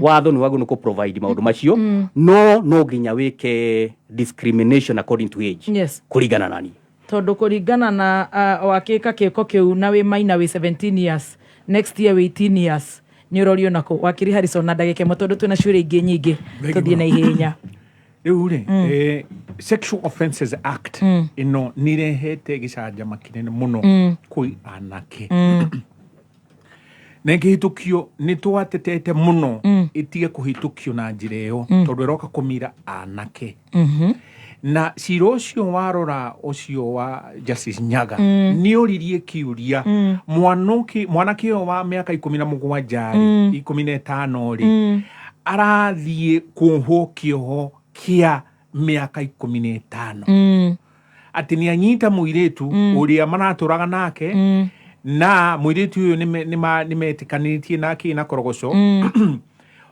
Watho nĩ wagĩrĩirwo nĩ kũ-provide maũndũ macio, no no nginya wĩke discrimination according to age, kũringana na niĩ. Tondũ kũringana na wakĩka kĩko kĩu na wĩ maina, wĩ 17 years, next year wĩ 18 years, nĩ ũrorio nako. Wakiri Harrison, na ndagĩka 1 tondũ twĩna ciũria ingĩ nyingĩ, Thank you tũthiĩ na mũno. ihenya. Rĩu rĩ, Sexual Offences Act ĩno nĩ ĩrehete gĩcanjama kĩnene mũno kwĩ anake, na ĩkĩhĩtũkio nĩ twatetete mũno ĩtige kũhĩtũkio na njĩra ĩyo, tondũ ĩroka kũmira anake. Na cira ũcio warora ũcio wa Justice Nyaga, nĩ oririe kĩũria, mwanake ũyũ wa mĩaka 17 rĩ, 15 rĩ, arathiĩ kuohwo kĩoho kĩa mĩaka 15 atĩ nĩ anyita mũirĩtu ũrĩa maratũraga nake, na mũirĩtu ũyũ nĩmetĩkanĩtie nake na korogoco.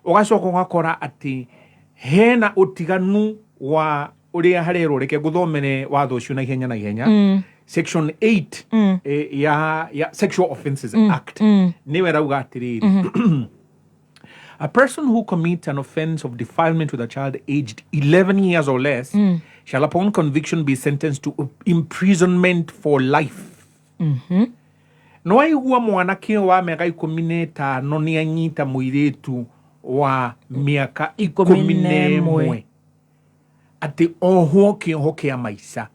Ũgacoka ũgakora atĩ hena ũtiganu wa ũrĩa harerwo. Reke ngũthomere watho ũcio na ihenya na ihenya. Section 8 ya Sexual Offences Act nĩwe ĩrauga atĩrĩrĩ: "A person who commits an offense of defilement with a child aged 11 years or less shall upon conviction be sentenced to imprisonment for life." No aigua mwanake wa mĩaka 15 nĩ anyita mũirĩtu wa mĩaka 11, atĩ ohwo kĩoho kĩa maica.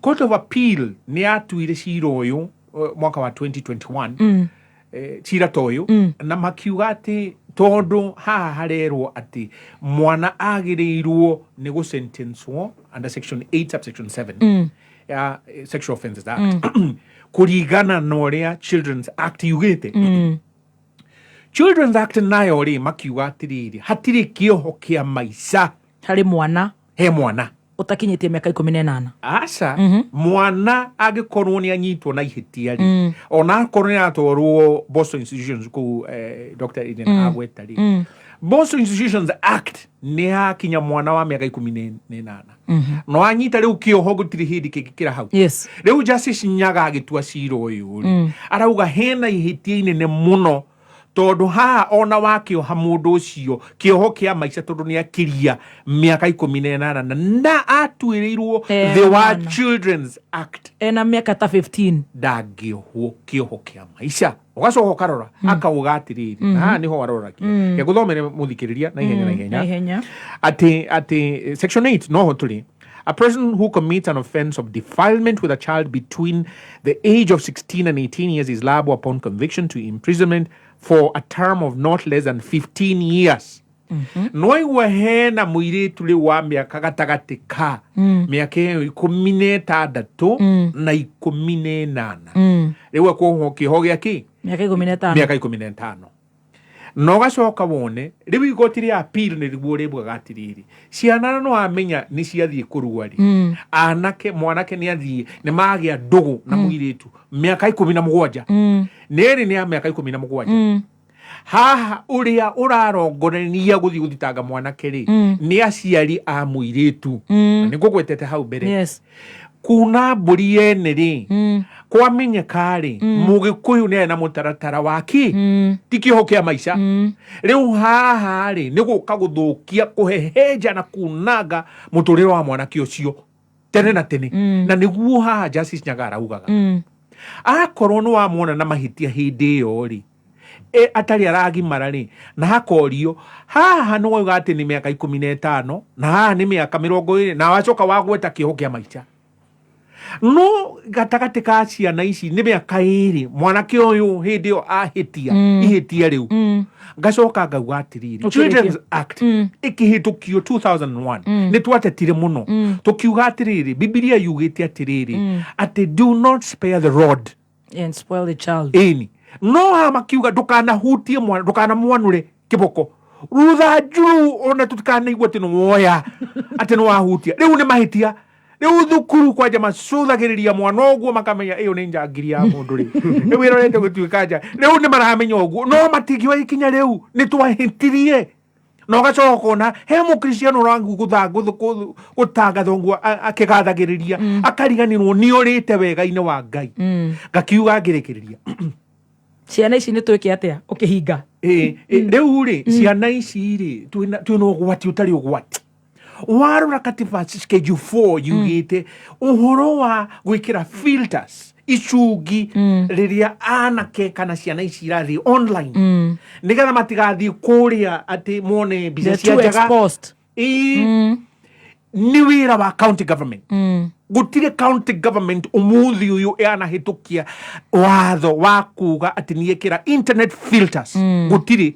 Court of Appeal nĩ yatuire cira ũyũ mwaka wa 2021, cira ta ũyũ, na makiuga atĩ tondũ haha harerwo atĩ mwana agĩrĩirwo nĩ gũsentencwo under section 8 subsection 7 ya Sexual Offences Act kũringana na ũrĩa Children's Act yugĩte. Children's Act nayo rĩ, makiuga atĩrĩrĩ, hatirĩ kĩoho kĩa maica harĩ mwana he mwana ũtakinyĩtie mĩaka 18. Aca, mwana angĩkorwo nĩ anyitwo na ihĩtia rĩ, ona akorwo nĩ atwarwo Boston institutions kũu, Dr. Eden agweta rĩ, Boston Institutions Act nĩ yakinya mwana wa mĩaka 18 no anyita rĩu kĩoho gũtirĩ hĩndĩ kĩngĩkĩra hau. Rĩu Justice Nyaga agĩtua cira ũyũ rĩ, arauga hena ihĩtia inene mũno, Tondũ haha ona wakĩoha mũndũ ũcio kĩoho kĩa maica, tondũ nĩ akĩria mĩaka 18 na atuĩrĩirwo Eh, the wa mwana. Children's Act, Ena mĩaka ta 15. Ndangĩohwo kĩoho kĩa maica. Ũgacoka ũkarora akauga atĩrĩrĩ, na haha nĩho aroragia. Ngũthomere mũthikĩrĩria na ihenya, na ihenya. Na ihenya. Atĩ section 8 noho tũrĩ: a person who commits an offense of defilement with a child between the age of 16 and 18 years is liable upon conviction to imprisonment for a term of not less than 15 years. No igua hena mũirĩtu rĩu wa mĩaka gatagatĩ ka mĩaka ĩyo 16 na 18, rĩu akuohwo kĩoho gĩa kĩ? Mĩaka 15. Mĩaka 15. Na ũgacoka wone rĩu igoti rĩa appeal nĩ rĩguo rĩbugaga atĩrĩrĩ, ciana no amenya nĩ ciathiĩ kũrua rĩ, anake mwanake nĩ athiĩ nĩ magĩa ndũgũ na mũirĩtu mĩaka 17, nĩ ĩrĩ nĩ ya mĩaka 17. Haha ũrĩa ũrarongoreria gũthiĩ gũthitanga mwanake rĩ, nĩ aciari a mũirĩtu. Na nĩ ngũgwetete hau mbere, kuna mbũri yene rĩ, kwamenyeka rĩ, mũgĩkũyũ nĩ arĩ na mũtaratara wa kĩ, ti kĩoho kĩa maica. Rĩu haha rĩ, nĩ gũka gũthũkia, kũhehenja na kunanga mũtũrĩre wa mwanake ũcio tene na tene. Na nĩguo haha Justice Nyaga araugaga, akorwo nĩ wamwona na mahĩtia hĩndĩ ĩyo rĩ, atarĩ aragimara rĩ, na hakorio haha nĩ wauga atĩ nĩ mĩaka 15 na haha nĩ mĩaka 20, na wacoka wagweta kĩoho kĩa maica, no gatagatĩ ka ciana ici nĩ mĩaka 2, mwanake ũyũ hĩndĩ ĩyo ahĩtia ihĩtia rĩu. Ngacoka ngauga atĩrĩrĩ, Ũkĩrĩkia. Children's Act ĩkĩhĩtũkio 2001, nĩ twatetire mũno tũkiuga atĩrĩrĩ, Bibilia yugĩte atĩrĩrĩ, atĩ do not spare the rod and spoil the child. Ĩni, no haha makiuga ndũkanahutie mwana, ndũkanamwanũre kĩboko rũthanju rũu, ona tũtikanaigua atĩ nĩ woya, atĩ nĩ wahutia. Rĩu nĩ mahĩtia. Rĩu thukuru kwanja macũthagĩrĩria mwana ũguo, makamenya ĩyo nĩ njangiri ya mũndũ rĩ, rĩu ĩrorete gũtuĩka nja. Rĩu nĩ maramenya ũguo, no matingĩoya ikinya. Rĩu nĩ twahĩtirie. Na ũgacoka ũkona he mũkristiano ũragũtangatha ũguo akĩgathagĩrĩria, akariganĩrwo nĩ orĩte wega-inĩ wa Ngai. Ngakiuga ngĩrĩkĩrĩria, Ciana ici nĩ twĩke atĩa ũkĩhinga? Ĩ, ĩ, rĩu rĩ, ciana ici rĩ, twĩna ũgwati ũtarĩ ũgwati. Warora katiba schedule 4 yugĩte ũhoro wa gwĩkĩra filters, icungi, rĩrĩa anake kana ciana ici irathiĩ online, nĩgetha matigathiĩ kũrĩa atĩ mone mbica They're cia too njaga. exposed. Ĩ, nĩ wĩra wa county government. Gũtirĩ county government ũmũthĩ ũyũ yanahĩtũkia watho wa kuga atĩ nĩekĩra internet filters. Gũtirĩ.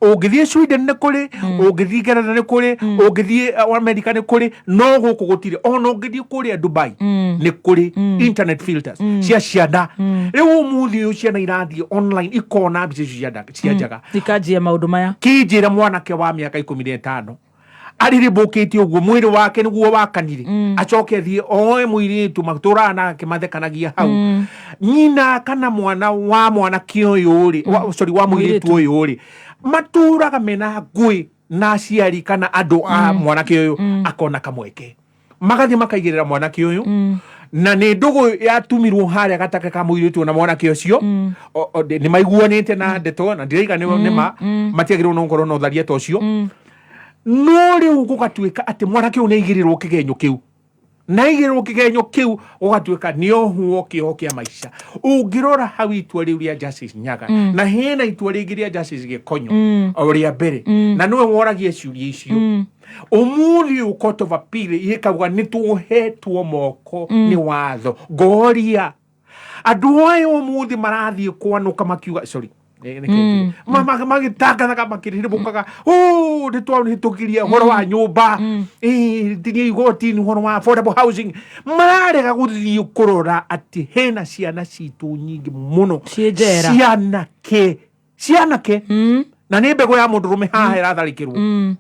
Ũngĩthiĩ Sweden nĩ kũrĩ, ũngĩthiĩ Ngeretha nĩ kũrĩ, ũngĩthiĩ America nĩ kũrĩ, no gũkũ gũtirĩ. Ona ũngĩthiĩ kũrĩa Dubai nĩ kũrĩ internet filters cia ciana. Rĩu ũmũthĩ ũyũ ciana irathiĩ online ikona mbica icio cia njaga, ikanjia maũndũ maya. Kĩnjĩra mwanake wa mĩaka 15 arĩrĩmbũkĩte ũguo mwĩrĩ wake nĩguo wakanire, acoke athiĩ oe mũirĩtu matũraga nake mathekanagia hau, nyina kana mwana wa mwanake ũyũ rĩ, sorry, wa mũirĩtu ũyũ rĩ, matũraga mena ngũĩ na aciari kana andũ a mwanake ũyũ, akona kamweke magathiĩ makaigĩrĩra mwanake ũyũ, na nĩ ndũgũ yatumirwo harĩa gatake ka mũirĩtu na mwanake ũcio. Nĩ maiguanĩte na ndeto na ndiraiga nĩ nĩma matiagĩrĩirwo no gũkorwo na ũtharia ta ũcio, no rĩu gũgatuĩka atĩ mwanake ũyũ nĩ aigĩrĩrwo kĩgenyo kĩu, na aigĩrĩrwo kĩgenyo kĩu gũgatuĩka nĩ ohwo kĩoho kĩa maica. Ũngĩrora hau itua rĩu rĩa Justice Nyaga, na hena itua rĩngĩ rĩa Justice Gĩkonyo, o rĩa mbere, na nĩwe woragia ciũria icio. Ũmũthĩ ũyũ Court of Appeal ĩkauga nĩ tũhetwo moko nĩ watho. Ngoria andũ aya ũmũthĩ marathiĩ kwanũka makiuga, sorry, magĩtangathaga makĩrĩrĩbũkaga nĩ twahĩtũkirie ũhoro wa nyũmba, tinia igoti-inĩ ũhoro wa affordable housing, mararega gũthiĩ kũrora atĩ hena ciana citũ nyingĩ mũno Ciĩ njera. Cianake, cianake, na nĩ mbegũ ya mũndũrũme haha ĩratharĩkĩrwo,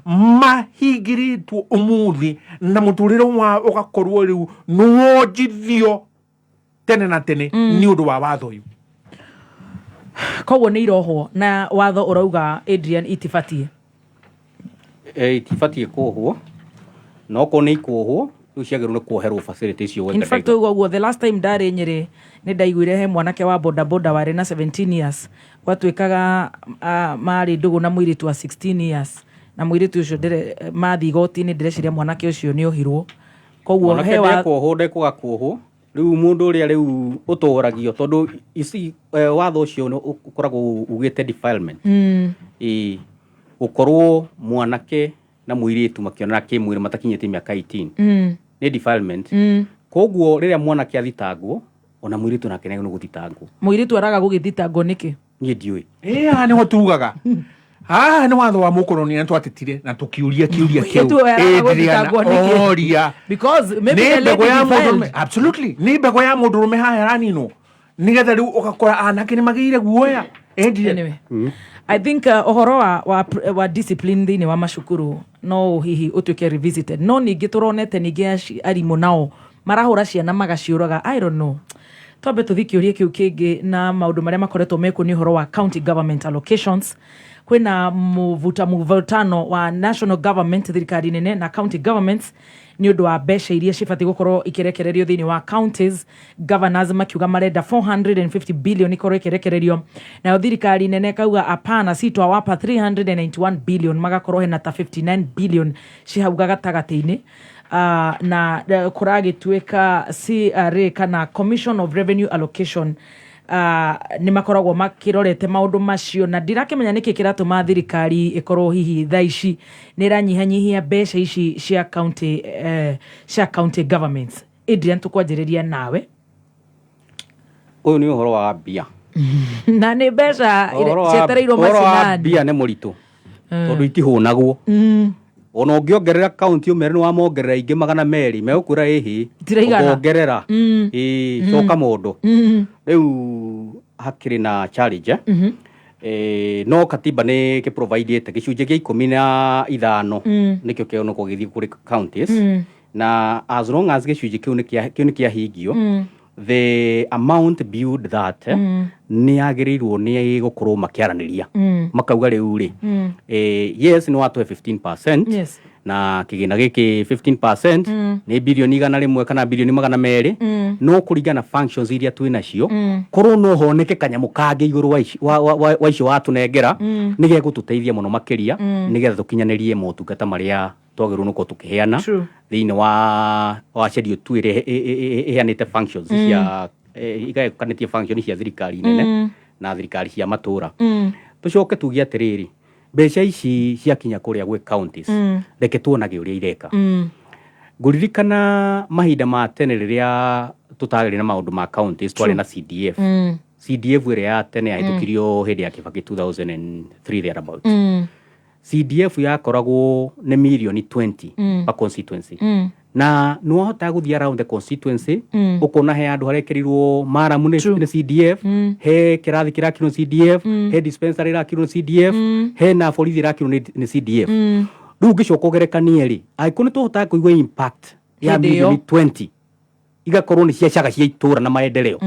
mahingĩrĩtwo ũmũthĩ na mũtũrĩre wao ũgakorwo rĩu nĩwonjithio tene na tene nĩ ũndũ wa watho ũyũ. Koguo nĩ irohwo na watho ũrauga, Adrian, itibatiĩ? Itibatiĩ kuohwo, no okorwo nĩ ikuohwo Rĩu ciagĩrĩirwo nĩ kuoherwo facility icio. In fact, ũguo guo the last time ndarĩ Nyĩrĩ, nĩ ndaiguire he mwanake wa bodaboda warĩ na 17 years gwatuĩkaga marĩ ndũgũ na mũirĩtu wa 16 years, na mũirĩtu ũcio mathiĩ igoti-inĩ, ndĩreciria mwanake ũcio nĩ ohirwo. Koguo mwanake he wa ndekuohwo, ndekwaga kuohwo. Rĩu mũndũ ũrĩa rĩu ũtũragio, tondũ ici watho ũcio ũkoragwo ugĩte defilement. Ĩĩ, gũkorwo mwanake na mũirĩtu makĩonana kĩmwĩrĩ matakinyĩtie mĩaka 18 nĩ defilement. Koguo rĩrĩa mwanake athitangwo, ona mũirĩtu nake nĩ gũthitangwo. Mũirĩtu araga gũgĩthitangwo nĩkĩ? Niĩ ndiũĩ. Ĩ haha nĩho tugaga, haha nĩ watho wa mũkoroni, na twatetire na tũkiũria kĩũria kĩu. Mũirĩtu araga Adriana, gũthitangwo nĩkĩ? oria. Because maybe nĩ the mbegũ lady ya defiled. mũndũrũme, absolutely, nĩ mbegũ ya mũndũrũme haha ĩraninwo, nĩgetha rĩu ũgakora anake nĩ magĩire guoya. Adrian. Anyway. I think ũhoro wa discipline thĩinĩ wa macukuru no hihi ũtuĩke revisited, no ningĩ tũronete ningĩ arimũ nao marahũra ciana magaciũraga. I don't know. Twambe tũthiĩ kĩũria kĩu kĩngĩ na maũndũ marĩa makoretwo mekuo nĩ ũhoro wa county government allocations. Kwĩna mũvuta mũvutano wa national government, thirikari nene, na county governments nĩ ũndũ wa mbeca iria cibatiĩ gũkorwo ikĩrekererio thĩinĩ wa counties. Governors makiuga marenda 450 billion ikorwo ĩkĩrekererio, nayo thirikari nene ĩkauga apana, si twawapa 391 billion, magakorwo hena ta 59 billion cihauga gatagatĩ-inĩ. Na kũragĩtuĩka CRA kana Commission of Revenue Allocation nĩ makoragwo makĩrorete maũndũ macio, na ndirakĩmenya nĩkĩ kĩratũma thirikari ĩkorwo hihi thaa ici nĩ ĩranyihanyihia mbeca ici cia county governments. Adrian, tũkwanjĩrĩria nawe. Ũyũ nĩ ũhoro wa mbia. Na nĩ mbeca cietereirwo Ũhoro wa macinani. mbia nĩ mũritũ tondũ itihũnagwo. Ona ũngĩongerera kaunti, ũmere nĩ wamongerera ingĩ 200, megũkwĩra ĩhĩ. Itiraigana. Ũkongerera ĩĩ, coka mũndũ. Rĩu hakĩrĩ na challenge, eh? No katiba nĩ kĩprovidĩte gĩcunjĩ gĩa 15 nĩkĩo kĩonekwo gĩthiĩ kũrĩ counties. Na as long as gĩcunjĩ kĩu nĩ kĩahingio, the amount beyond that nĩ yagĩrĩirwo nĩ gũkorwo makĩaranĩria, makauga rĩu rĩ, yes, nĩ watũhe 15% na kĩgĩna gĩkĩ 15% nĩ birioni 100 kana birioni 200, no kũringana na functions iria twĩ nacio, korwo no honeke kanyamũ kangĩ igũrũ wa icio watũnengera, nĩ gegũtũteithia mũno makĩria, nĩgetha tũkinyanĩrie motungata marĩa twagĩrĩirwo nĩ gũkorwo tũkĩheana thĩinĩ wa schedule 2 ĩrĩa ĩheanĩte functions cia igayũkanĩtie function cia thirikari nene na thirikari cia matũra. Tũcoke tuge atĩrĩrĩ, mbeca ici ciakinya kũrĩa gwĩ counties, reke tuonage ũrĩa ireka. Ngũririkana mahinda ma tene rĩrĩa tũtarĩ na maũndũ ma counties, twarĩ na CDF. CDF ĩrĩa ya tene yahĩtũkirio hĩndĩ ya Kibaki 2003 thereabout. CDF yakoragwo nĩ mirioni 20 per constituency, na nĩ wahotaga gũthiĩ around the constituency, ũkona he handũ harekĩrirwo maramu nĩ CDF, he kĩrathi kĩrakirwo nĩ CDF, he dispensary ĩrakirwo nĩ CDF, he na borithi ĩrakirwo nĩ CDF. Rĩu ũngĩcoka ũgerekanie rĩ, angĩkorwo nĩ tũhotaga kũigua impact ya Hĩndĩ ĩyo. mirioni 20 igakorwo nĩ cia caga cia itũra na maendeleo,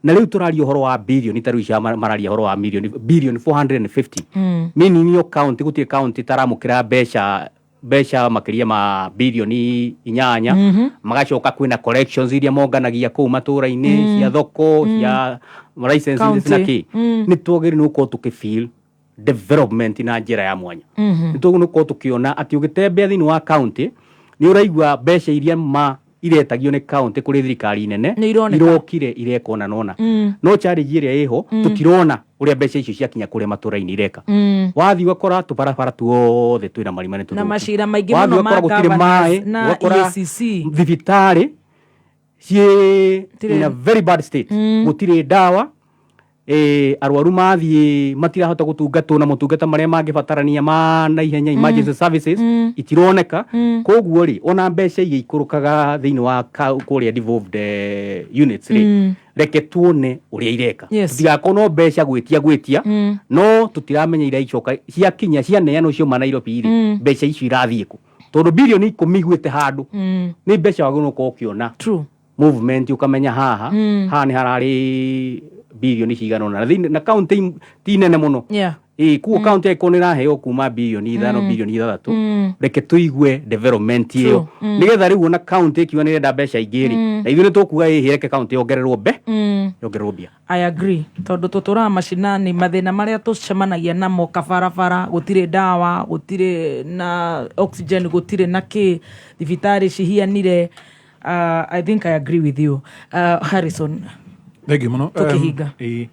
na rĩu tũraria ũhoro wa birioni ta rĩu icia mararia ũhoro wa mirioni birioni 450, meaning iyo county, gũtirĩ county itaramũkĩra mbeca makĩria ma birioni 8. Magacoka kwĩna collections iria monganagia kũu matũra-inĩ, cia thoko, cia licenses na County. kĩ. Nĩ twagĩrĩirwo nĩ gũkorwo tũkĩ-feel development na njĩra ya mwanya. Nĩ twagĩrĩirwo nĩ gũkorwo tũkĩona atĩ ũgĩtembea thĩinĩ wa county nĩ ũraigua mbeca iria ma iretagio nĩ county kũrĩ thirikari nene Nĩ ironeka. Irokire ireka ona nona, no challenge ĩrĩa ĩho, tũtirona ũrĩa mbeca icio ciakinya kũrĩa matũra-inĩ ireka. Wathiĩ ũgakora tũbarabara tuothe twĩna marima nĩ Na tũthũku. macira maingĩ Wathiĩ mũno ma ũgakora gũtirĩ governors maĩ, na ũgakora EACC. thibitarĩ ciĩ Tirĩ- in a very bad state, gũtirĩ ndawa, arwaru mathiĩ matirahota gũtungatwo na motungata marĩa mangĩbatarania ma naihenya, emergency services itironeka. Koguo rĩ, ona mbeca iria ikũrũkaga thĩinĩ wa kũrĩa devolved units rĩ, reke tuone ũrĩa ireka. Tũtigakorwo no mbeca gwĩtia gwĩtia, no tũtiramenya iria icoka ciakinya cianeanwo ciauma Nairobi rĩ, mbeca icio irathiĩ kũ, tondũ birioni 10 igwĩte handũ nĩ mbeca wagĩrĩirwo gũkorwo ũkĩona movement, ũkamenya haha haha nĩ hararĩ birioni cigana ũna. Na thĩinĩ na kaunti ti nene mũno. Ĩĩ, kuo kaunti angĩkorwo nĩ ĩraheo kuma bilioni 5, bilioni 6, reke tũigue development ĩyo, nĩgetha rĩu ona kaunti ĩkiuga nĩ ĩrenda mbeca ingĩ rĩ, na ithuĩ nĩ tũkuga ĩhĩ, reke kaunti yongererwo mbe yongererwo mbia. I agree, tondũ tũtũraga macinani, mathĩna marĩa tũcemanagia namo, kabarabara gũtirĩ, ndawa gũtirĩ, na oxygen gũtirĩ, na kĩ thibitarĩ cihianire. I think I agree with you, Harrison. Thengiũ mũno. Tũkĩhinga. Ĩĩ.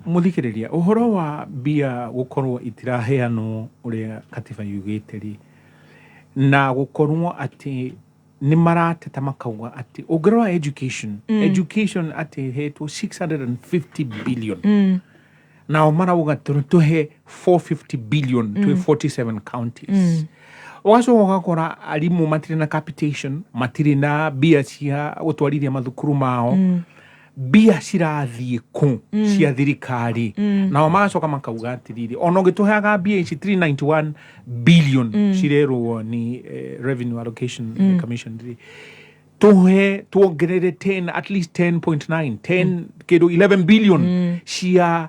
Mũthikĩrĩria, ũhoro wa mbia gũkorwo itiraheanwo ũrĩa katiba yugĩte rĩ, na gũkorwo atĩ nĩ marateta makauga atĩ ũngĩrora education, education atĩ ĩhetwo 650 billion, nao marauga tũhe 450 billion twĩ 47 counties. Ũgacoka ũgakora arimũ matirĩ na capitation, matirĩ na mbia cia gũtwarithia mathukuru mao. Mbia cirathiĩ kũ cia thirikari? Nao magacoka makauga atĩrĩrĩ, ona ũgĩtũheaga mbia ici 391 billion cirerwo nĩ Revenue Allocation Commission rĩ, tũhe tuongerere 10, at least 10.9, 10 kĩndũ 11 billion cia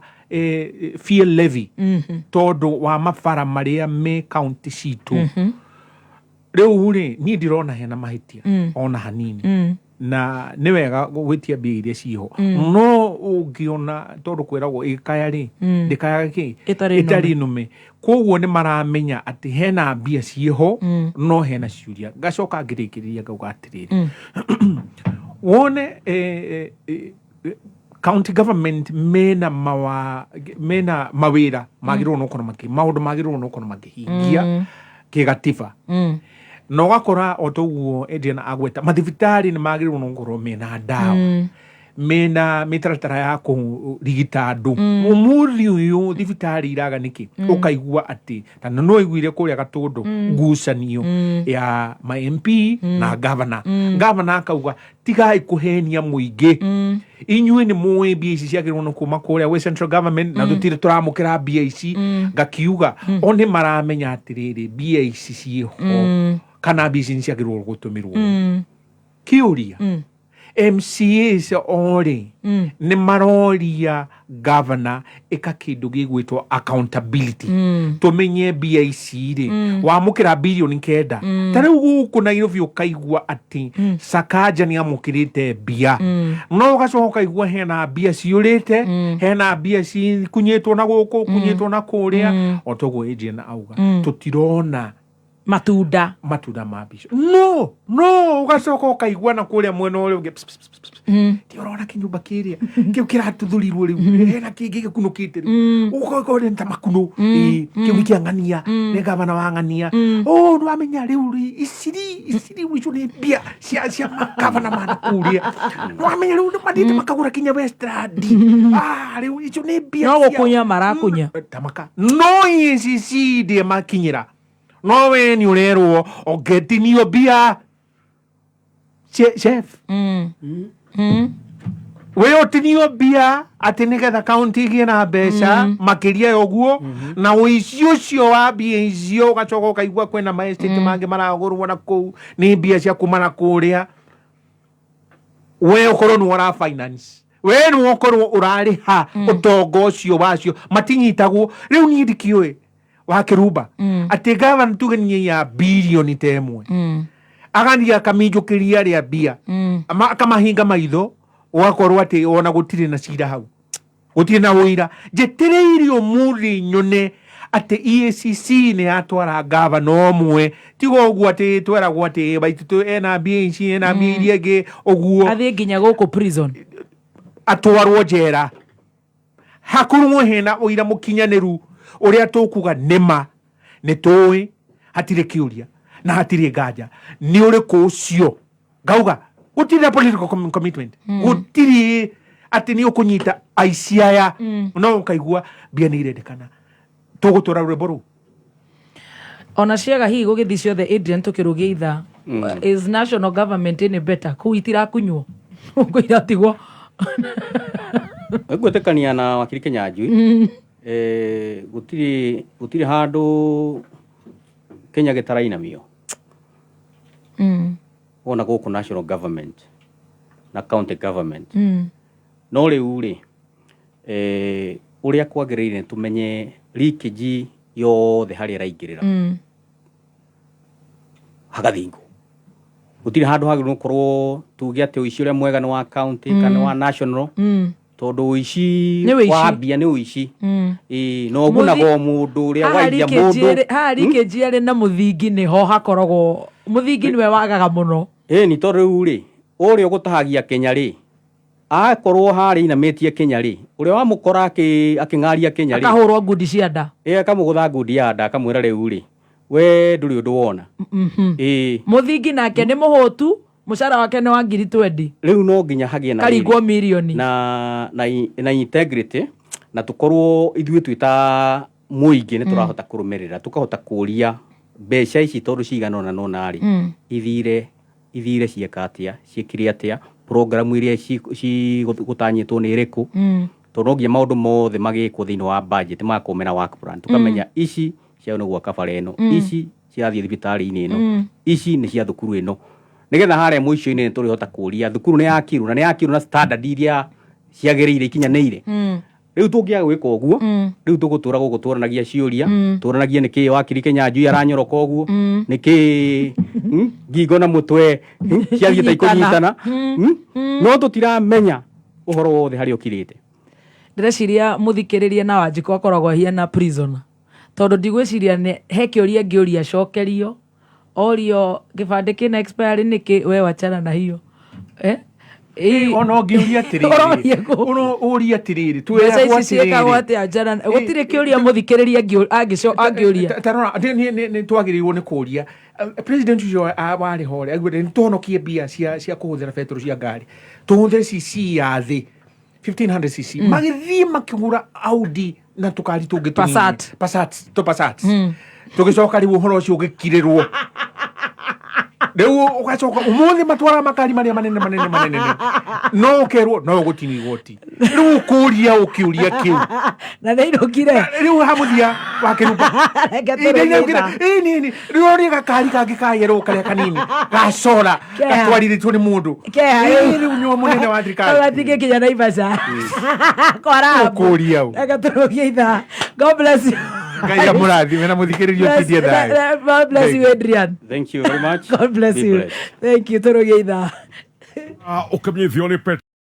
fuel levy, tondũ wa mabara marĩa me kaunti citũ. Rĩu rĩ, niĩ ndirona hena mahĩtia ona hanini, na nĩ wega gwĩtia mbia iria ciho, no ũngĩona tondũ kwĩragwo ĩkaya rĩ, ndĩkayaga kĩ Ĩtarĩ nũme. Ĩtarĩ nũme. Koguo nĩ maramenya atĩ hena mbia ciĩho, no hena ciũria. Ngacoka ngĩrĩkĩrĩria ngauga atĩrĩrĩ, wone county government mena mawĩra magĩrĩirwo nĩ gũkorwo makĩ maũndũ magĩrĩirwo nĩ gũkorwo makĩhingia kĩgatiba, na ũgakora o toguo Adrian agweta, mathibitarĩ nĩ magĩrĩirwo nĩ gũkorwo mena ndawa, mena mĩtaratara ya kũrigita andũ. Ũmũthĩ ũyũ thibitarĩ iraga nĩkĩ? Ũkaigua atĩ ta no iguire kũrĩa Gatũndũ ngucanio ya ma MP na gavana. Gavana akauga, "Tigai kũhenia mũingĩ, inyuĩ nĩ mũĩ mbia ici ciagĩrĩirwo nĩ kuma kũrĩa gwĩ central government, na tũtirĩ tũramũkĩra mbia ici." Ngakiuga o nĩ maramenya atĩrĩrĩ, mbia ici ciĩho, kana mbia ici nĩ ciagĩrĩirwo gũtũmĩrwo. Kĩũria, MCAs orĩ nĩ maroria governor ĩka kĩndũ gĩgwĩtwo accountability, tũmenye mbia ici rĩ, wamũkĩra bilioni 9. Ta rĩu gũkũ Nairobi ũkaigua atĩ Sakaja nĩ amũkĩrĩte mbia, no ũgacoka ũkaigua hena mbia ciũrĩte, hena mbia cikunyĩtwo na gũkũ, kunyĩtwo na kũrĩa. O toguo Adrian auga, tũtirona matunda. Matunda ma mbica, no ũgacoka ũkaigua na kũrĩa mwena ũrĩa ũngĩ, ps, ps, ps, ps, ti ũrona kĩnyũmba kĩrĩa kĩu kĩratuthũrirwo rĩu, hena kĩngĩ gĩkunũkĩte rĩu, ũgakora nĩ ta makunũ. Ĩĩ, kĩu nĩ kĩa ng'ania, nĩ gavana wa ng'ania. Oh, nĩ wamenya rĩu rĩ, iciri iciri icio nĩ mbia cia magavana ma nakũrĩa. Nĩ wamenya rĩu nĩ mathiĩte makagũra kinya Westland. Ah, rĩu icio nĩ mbia No gũkunya marakunya. Tamaka no EACC ndĩ makinyĩra, no we nĩ ũrerwo ongetinio mbia. Chef, we ũtinio mbia atĩ nĩgetha kaunti ĩgĩe na mbeca makĩria ya ũguo, na ũici ũcio wa mbia icio, ũgacoka ũkaigua kwĩna maestate mangĩ maragũrwo na kũu nĩ mbia cia kuma na kũrĩa. We ũkorwo nĩ ũra finance, we nĩ ũkorwo ũrarĩha ũtonga ũcio wacio, matinyitagwo. Rĩu niĩ ndikĩũĩ wa kĩrumba atĩ gavana tuge nĩ ya bilioni ta 1, agathiĩ akaminjũkĩria arĩa mbia, akamahinga maitho, ũgakorwo atĩ ona gũtirĩ na cira hau, gũtirĩ na ũira. Njetereire ũmũthĩ nyone atĩ EACC nĩ yatwara gavana ũmwe, tiga ũguo atĩ tweragwo atĩ Waititu ena mbia ici, ena mbia iria ingĩ ũguo. Athiĩ nginya gũkũ prison. Atwarwo njera, hakorwo hena ũira mũkinyanĩru ũrĩa tũkuga nĩma nĩ tũĩ, hatirĩ kĩũria na hatirĩ nganja nĩ ũrĩkũ ũcio. Ngauga gũtirĩ na political commitment, gũtirĩ atĩ nĩ ũkũnyita aici aya, no ũkaigua mbia nĩ irendekana, tũgũtwara rwĩmbo rũu. Ona ciaga hihi gũgĩthiĩ ciothe, Adrian, tũkĩrũgia ithaa, is national government any better? Kũu itirakunywo gũkũ iratigwo. Ngwĩtĩkania na wakiri Kenyanjui. Gũtirĩ handũ Kenya gĩtarainamio. Wona gũkũ national government na county government, no rĩu rĩ, ũrĩa kwagĩrĩire nĩ tũmenye Leakage yothe harĩa ĩraingĩrĩra hagathingwo. Gũtirĩ handũ hagĩrĩirwo gũkorwo tuge atĩ ũici ũrĩa mwega nĩ wa county kana nĩ wa national, tondũ ũici Nĩ ũici. wa mbia nĩ ũici. Ĩĩ, na ũgunaga o mũndũ ũrĩa Haha waiya leakage mũndũ. haha leakage ĩrĩ na mũthingi nĩho hakoragwo mũthingi nĩwe wagaga mũno. Ĩni tondũ rĩu rĩ, ũrĩa ũgũtahagia Kenya rĩ, akorwo harĩa inamĩtie Kenya rĩ, ũrĩa wamũkora akĩng'aria Kenya rĩ, akahũrwo ngundi cia nda. Ĩ, akamũgũtha ngundi ya nda, akamwĩra rĩu rĩ, we ndũrĩ ũndũ wona. Ĩĩ. Mũthingi nake nĩ mũhũtu, mũcara wake nĩ wa ngiri 20. Rĩu no nginya hagĩe na karingwo rĩrĩ, mirioni na integrity, na tũkorwo ithuĩ twĩ ta mũingĩ nĩ tũrahota kũrũmĩrĩra, tũkahota kũria mbeca ici tondũ cigana ũna na ũna rĩ, ithire cieka atĩa, ciĩkire atĩa, programu iria cigũtanyĩtwo nĩ ĩrĩkũ, tondũ no nginya maũndũ mothe magĩkwo thĩinĩ wa budget magakorwo mena work plan, tũkamenya ici cia nĩ gwaka bara ĩno, ici cirathiĩ thibitarĩ-inĩ ĩno, ici nĩ cia thukuru ĩno, nĩgetha harĩa mũico-inĩ nĩ tũrĩhota kũria thukuru nĩ yakirwo na nĩ yakirwo na standard iria ciagĩrĩire ikinyanĩire. Rĩu tũngĩaga gwĩka ũguo, rĩu tũgũtũra gũkũ tũranagia ciũria, tũranagie nĩkĩ wakiri Kĩnyanjui aranyoroka ũguo, nĩkĩ ngingo na mũtwe ciathiĩte ikũnyitana, no tũtiramenya ũhoro wothe harĩa ũkirĩte. Ndĩreciria mũthikĩrĩria na Wanjikũ akoragwo ahiana prisoner, tondũ ndigwĩciria he kĩũria ngĩũria acokerio orio gĩbandĩ kĩna expiry nĩkĩ, we wachana na hiyo, eh? Ona ũngĩũria atĩrĩrĩ, Ũroria kũ? Ũria atĩrĩrĩ, mbeca twĩragwo ici ciĩkagwo atĩrĩrĩ. atĩa njana gũtirĩ kĩũria mũthikĩrĩria angĩũria. Ta rora, nĩ twagĩrĩirwo nĩ kũria president ũcio warĩ ho rĩ, augĩte nĩ tũhonokie mbia cia kũhũthĩra betũrũ cia ngari, tũhũthĩre cc ya thĩ 1500 cc. Magĩthiĩ makĩgũra Audi na tũkari tũngĩ tũnini. Passat. Passat, tũ Passat. Tũgĩcoka rĩu ũhoro ũcio ũgĩkirĩrwo, rĩu ũgacoka ũmũthĩ matwaraga makari marĩa manene manene manene, no ũkerwo no ũgũtinio igoti. Rĩu ũkũria ũkĩũria kĩu. Na nĩ inũkire. Rĩu hamũthia wakĩruba. Reke tũrĩkie thaa. Rĩu ũrĩ gakari kangĩ ka yerũ karĩa kanini gacora Keha. gatwarithĩtio nĩ mũndũ. Keha. Ĩĩ, rĩu nĩwe mũnene wa thirikari. Gatingĩkinya Naivasha kwa Rahabu. Ũkũria ũ. Reke tũrũgie ithaa. God bless you. Ngai amũrathime na mũthikĩrĩrio ũtindie thayũ. God bless you, Adrian. Thank you very much. God bless Be you. blessed. Thank you. Tũrũgie ithaa. Ũkamenyithio nĩ